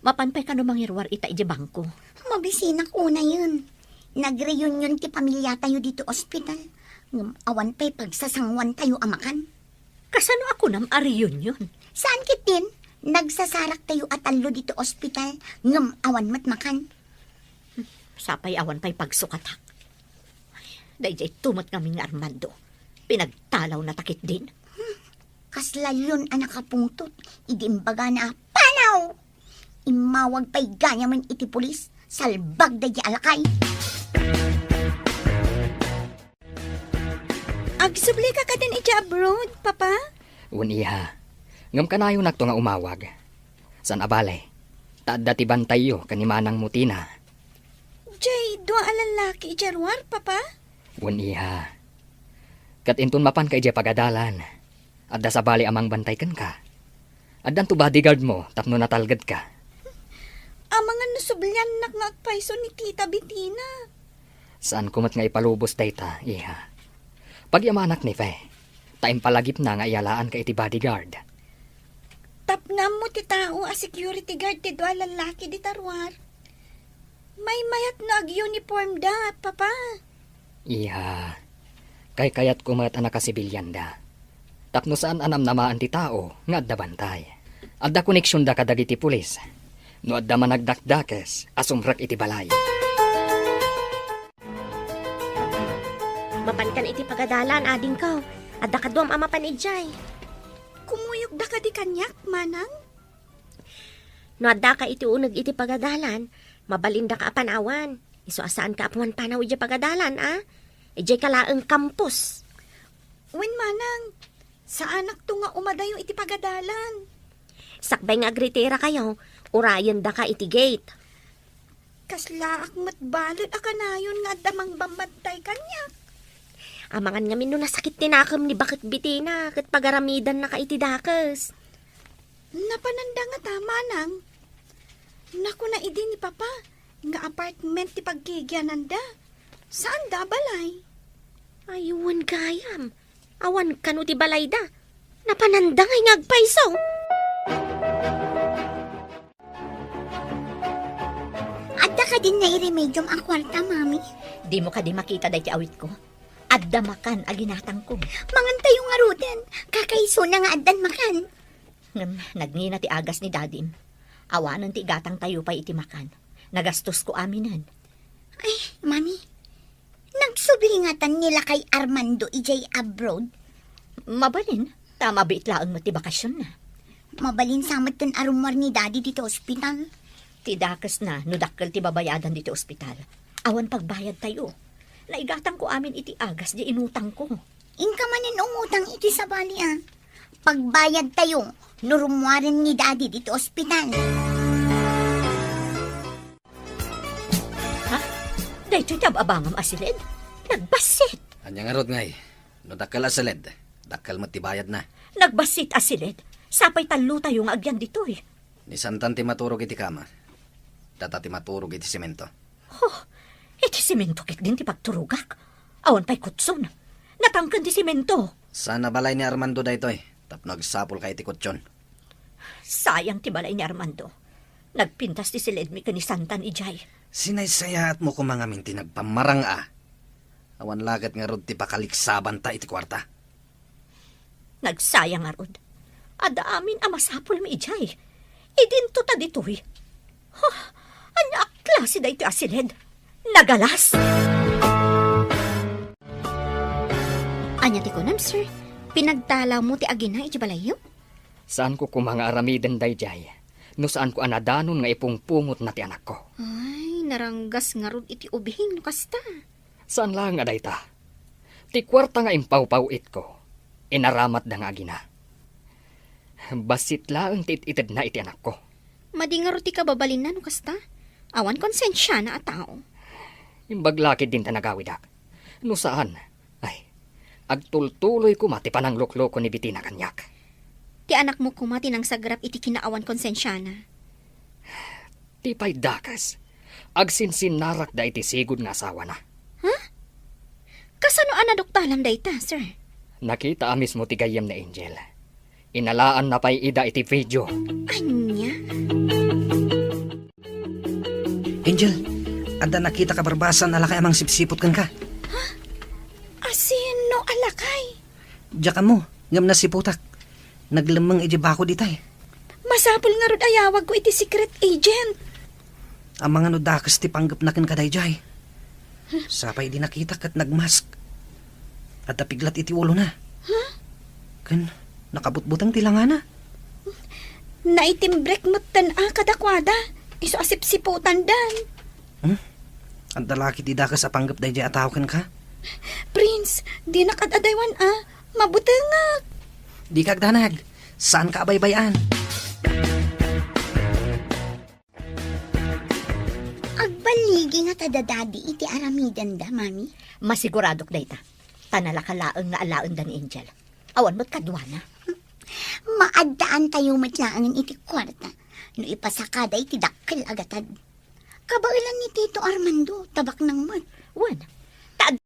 Mapan pay kano mangiruar ita idiay bangko. Mabisinak unayen. Nagreunion ti pamiliatayo ditoy ospital. Ngem awan pay pagsasanguantayo a makan. Kasano a kunam a reunion? Saan ketdin? Nagsasaraktayo a tallo ditoy ospital, ngem awan met makan. Sapay awan pay pagsukatak. Daydiay tumet ngamin nga Armando. Pinagtalawna ta ketdin. Kasla leon a nakapungtot idi imbagana a panaw! Immawag pay gayam iti pulis, salbag daydiay a lakay. Agsublika kadin idiay abroad, Papa? Wen, iha. Ngem kanayonakto nga umawag. Saan a bale, ta adda ti bantayyo ken ni manangmo Tina. Diay dua a lallaki idiay ruar, Papa? Wen, iha. Ket inton mapanka idiay pagadalan, adda sabali a mangbantay kenka. Addanto bodyguardmo tapno natalgedka. Amangan no subliannak nga agpayso ni Tita Betina. Saanko met nga ipalubos dayta, iha. Pagyamanak ni Fe, ta impalagipna nga iyalaanka iti bodyguard. Tapno ammo ti tao a security guard ti dua a lallaki dita ruar. Maymayat no ag-uniformda, Papa. Iha, kaykayatko met a nakasibilianda. Tapno saan a namnamaan ti tao nga adda bantay. Adda koneksionda kadagiti pulis. No adda managdakdakes a sumrek iti balay. Mapankan iti pagadalan, adingko. Adda kaduam a mapan idiay. Kumuyogda kadi kaniak, manang? No addaka iti uneg iti pagadalan, mabalindaka a panawan. Isu a saanka a pumanpanaw idiay pagadalan, a? Idiayka laeng campus. Wen, manang, saanakto nga umadayo iti pagadalan. Sakbay nga agretirakayo, urayendaka iti gate. Kaslaak met balet a kanayon nga adda mangbambantay kaniak. Amangan ngamin no nasakit ti nakem ni baket Betina ket pagaramidannaka iti dakes. Napananda ngata, manang? Nakuna idi ni Papa nga apartment ti paggigiananda. Saanda a balay. Ay, wen gayam. Awan kano ti balayda. Napananda ngay nga agpayso. Adda kadin nairemediom a kuarta, Mami? Dimo kadi makita daytoy awitko? Adda makan a ginatangko. Mangantayo ngaruden. Kakaisuna nga addan makan. Ngem nagngina ti agas ni Dadim. Awanen ti igatangtayo pay iti makan. Nagastosko aminen. Ay, Mami, nagsubli ngatan ni lakay Armando idiay abroad? Mabalin, ta mabiit laeng met ti bakasionna. Mabalin sa metten a rummuar ni Daddy ditoy ospital. Ti dakesna no dakkel ti babayadan ditoy ospital. Awan pagbayadtayo. Naigatangko amin iti agas diay inutangko. Inka manen umutang iti sabali, a. Pagbayadtayo no rummuaren ni Daddy ditoy ospital. Ha? Daytoy ti ab-abangam a siled? Nagbassit! Ania ngarud ngay? No dakkel a siled, dakkel met ti bayadna. Nagbassit a siled? Sapay tallotayo nga agyan ditoy. Ni Santan ti maturog iti kama. Data ti maturog iti semento. Huh, iti semento ketdin ti pagturogak. Awan pay kutson. Natangken ti semento. Saan a balay ni Armando daytoy, tapno agsapulka iti kutson. Sayang ti balay ni Armando. Nagpintas ti siledmi ken ni Santan idiay. Sinaysayaatmo koma ngamin ti nagpammarang a. Awan la ket ngarud ti pakaliksabanta iti kuarta. Nagsayang ngarud. Adda amin a masapulmi idiay. Idinto ta ditoy. Huh, ania a klase daytoy a siled? Nagalas! Ania ti kunam, sir? Pinagtalawmo ti agina iti balayyo? Saanko koma nga aramiden daydiay no saanko a nadanon nga ipungpungotna ti anakko. Ay, naranggas ngarud iti ubing no kasta. Saan laeng a dayta. Ti kuarta nga impawpaw-itko, inaramatda nga agina. Bassit laeng ti it-itedna iti anakko. Madi ngarud ti kababalinna no kasta. Awan konsensiana a tao. Imbag la ketdin ta nagawidak. No saan, ay, agtultuloy koma ti pananglukloko ni Betina kaniak. Ti anakmo koma ti nangsagrap iti kinaawan konsensiana. Ti pay dakes, agsinsinnarakda iti sigud nga asawana. Ha? Kasano a naduktalam dayta, sir? Nakita a mismo ti gayyem ni Angel. Inalaanna pay ida iti video. Ania? Angel, adda nakita ka barbasan a lakay a mangsipsiput kenka. Asino a lakay? Diak ammo, ngem nasiputak. Naglemmeng idiay bakod itay. Masapul ngarud a yawagko iti secret agent. Amangan no dakes ti panggepna kenka daydiay. Sapay idi nakitak ket nagmask. Adda piglat iti ulona. Huh? Ken nakabutbuteng ti langana. Naitimbrek metten a kadakuada. Isu a sipsiputandan. Hmm? Adda la ketdi dakes a panggep daydiay a tao kenka? Prince, dinak ad-adaywan a. Mabutengak. Dika agdanag. Saanka a baybay-an. Agballigi ngata da Daddy iti aramidenda, Mami? Masiguradok dayta. Ta nalaka laeng nga alaenda ni Angel. Awan met kaduana. Maaddaantayo met laengen iti kuarta no ipasakada iti dakkel a gatad. Kabaelan ni Tito Armando, tabaknang met. Wen,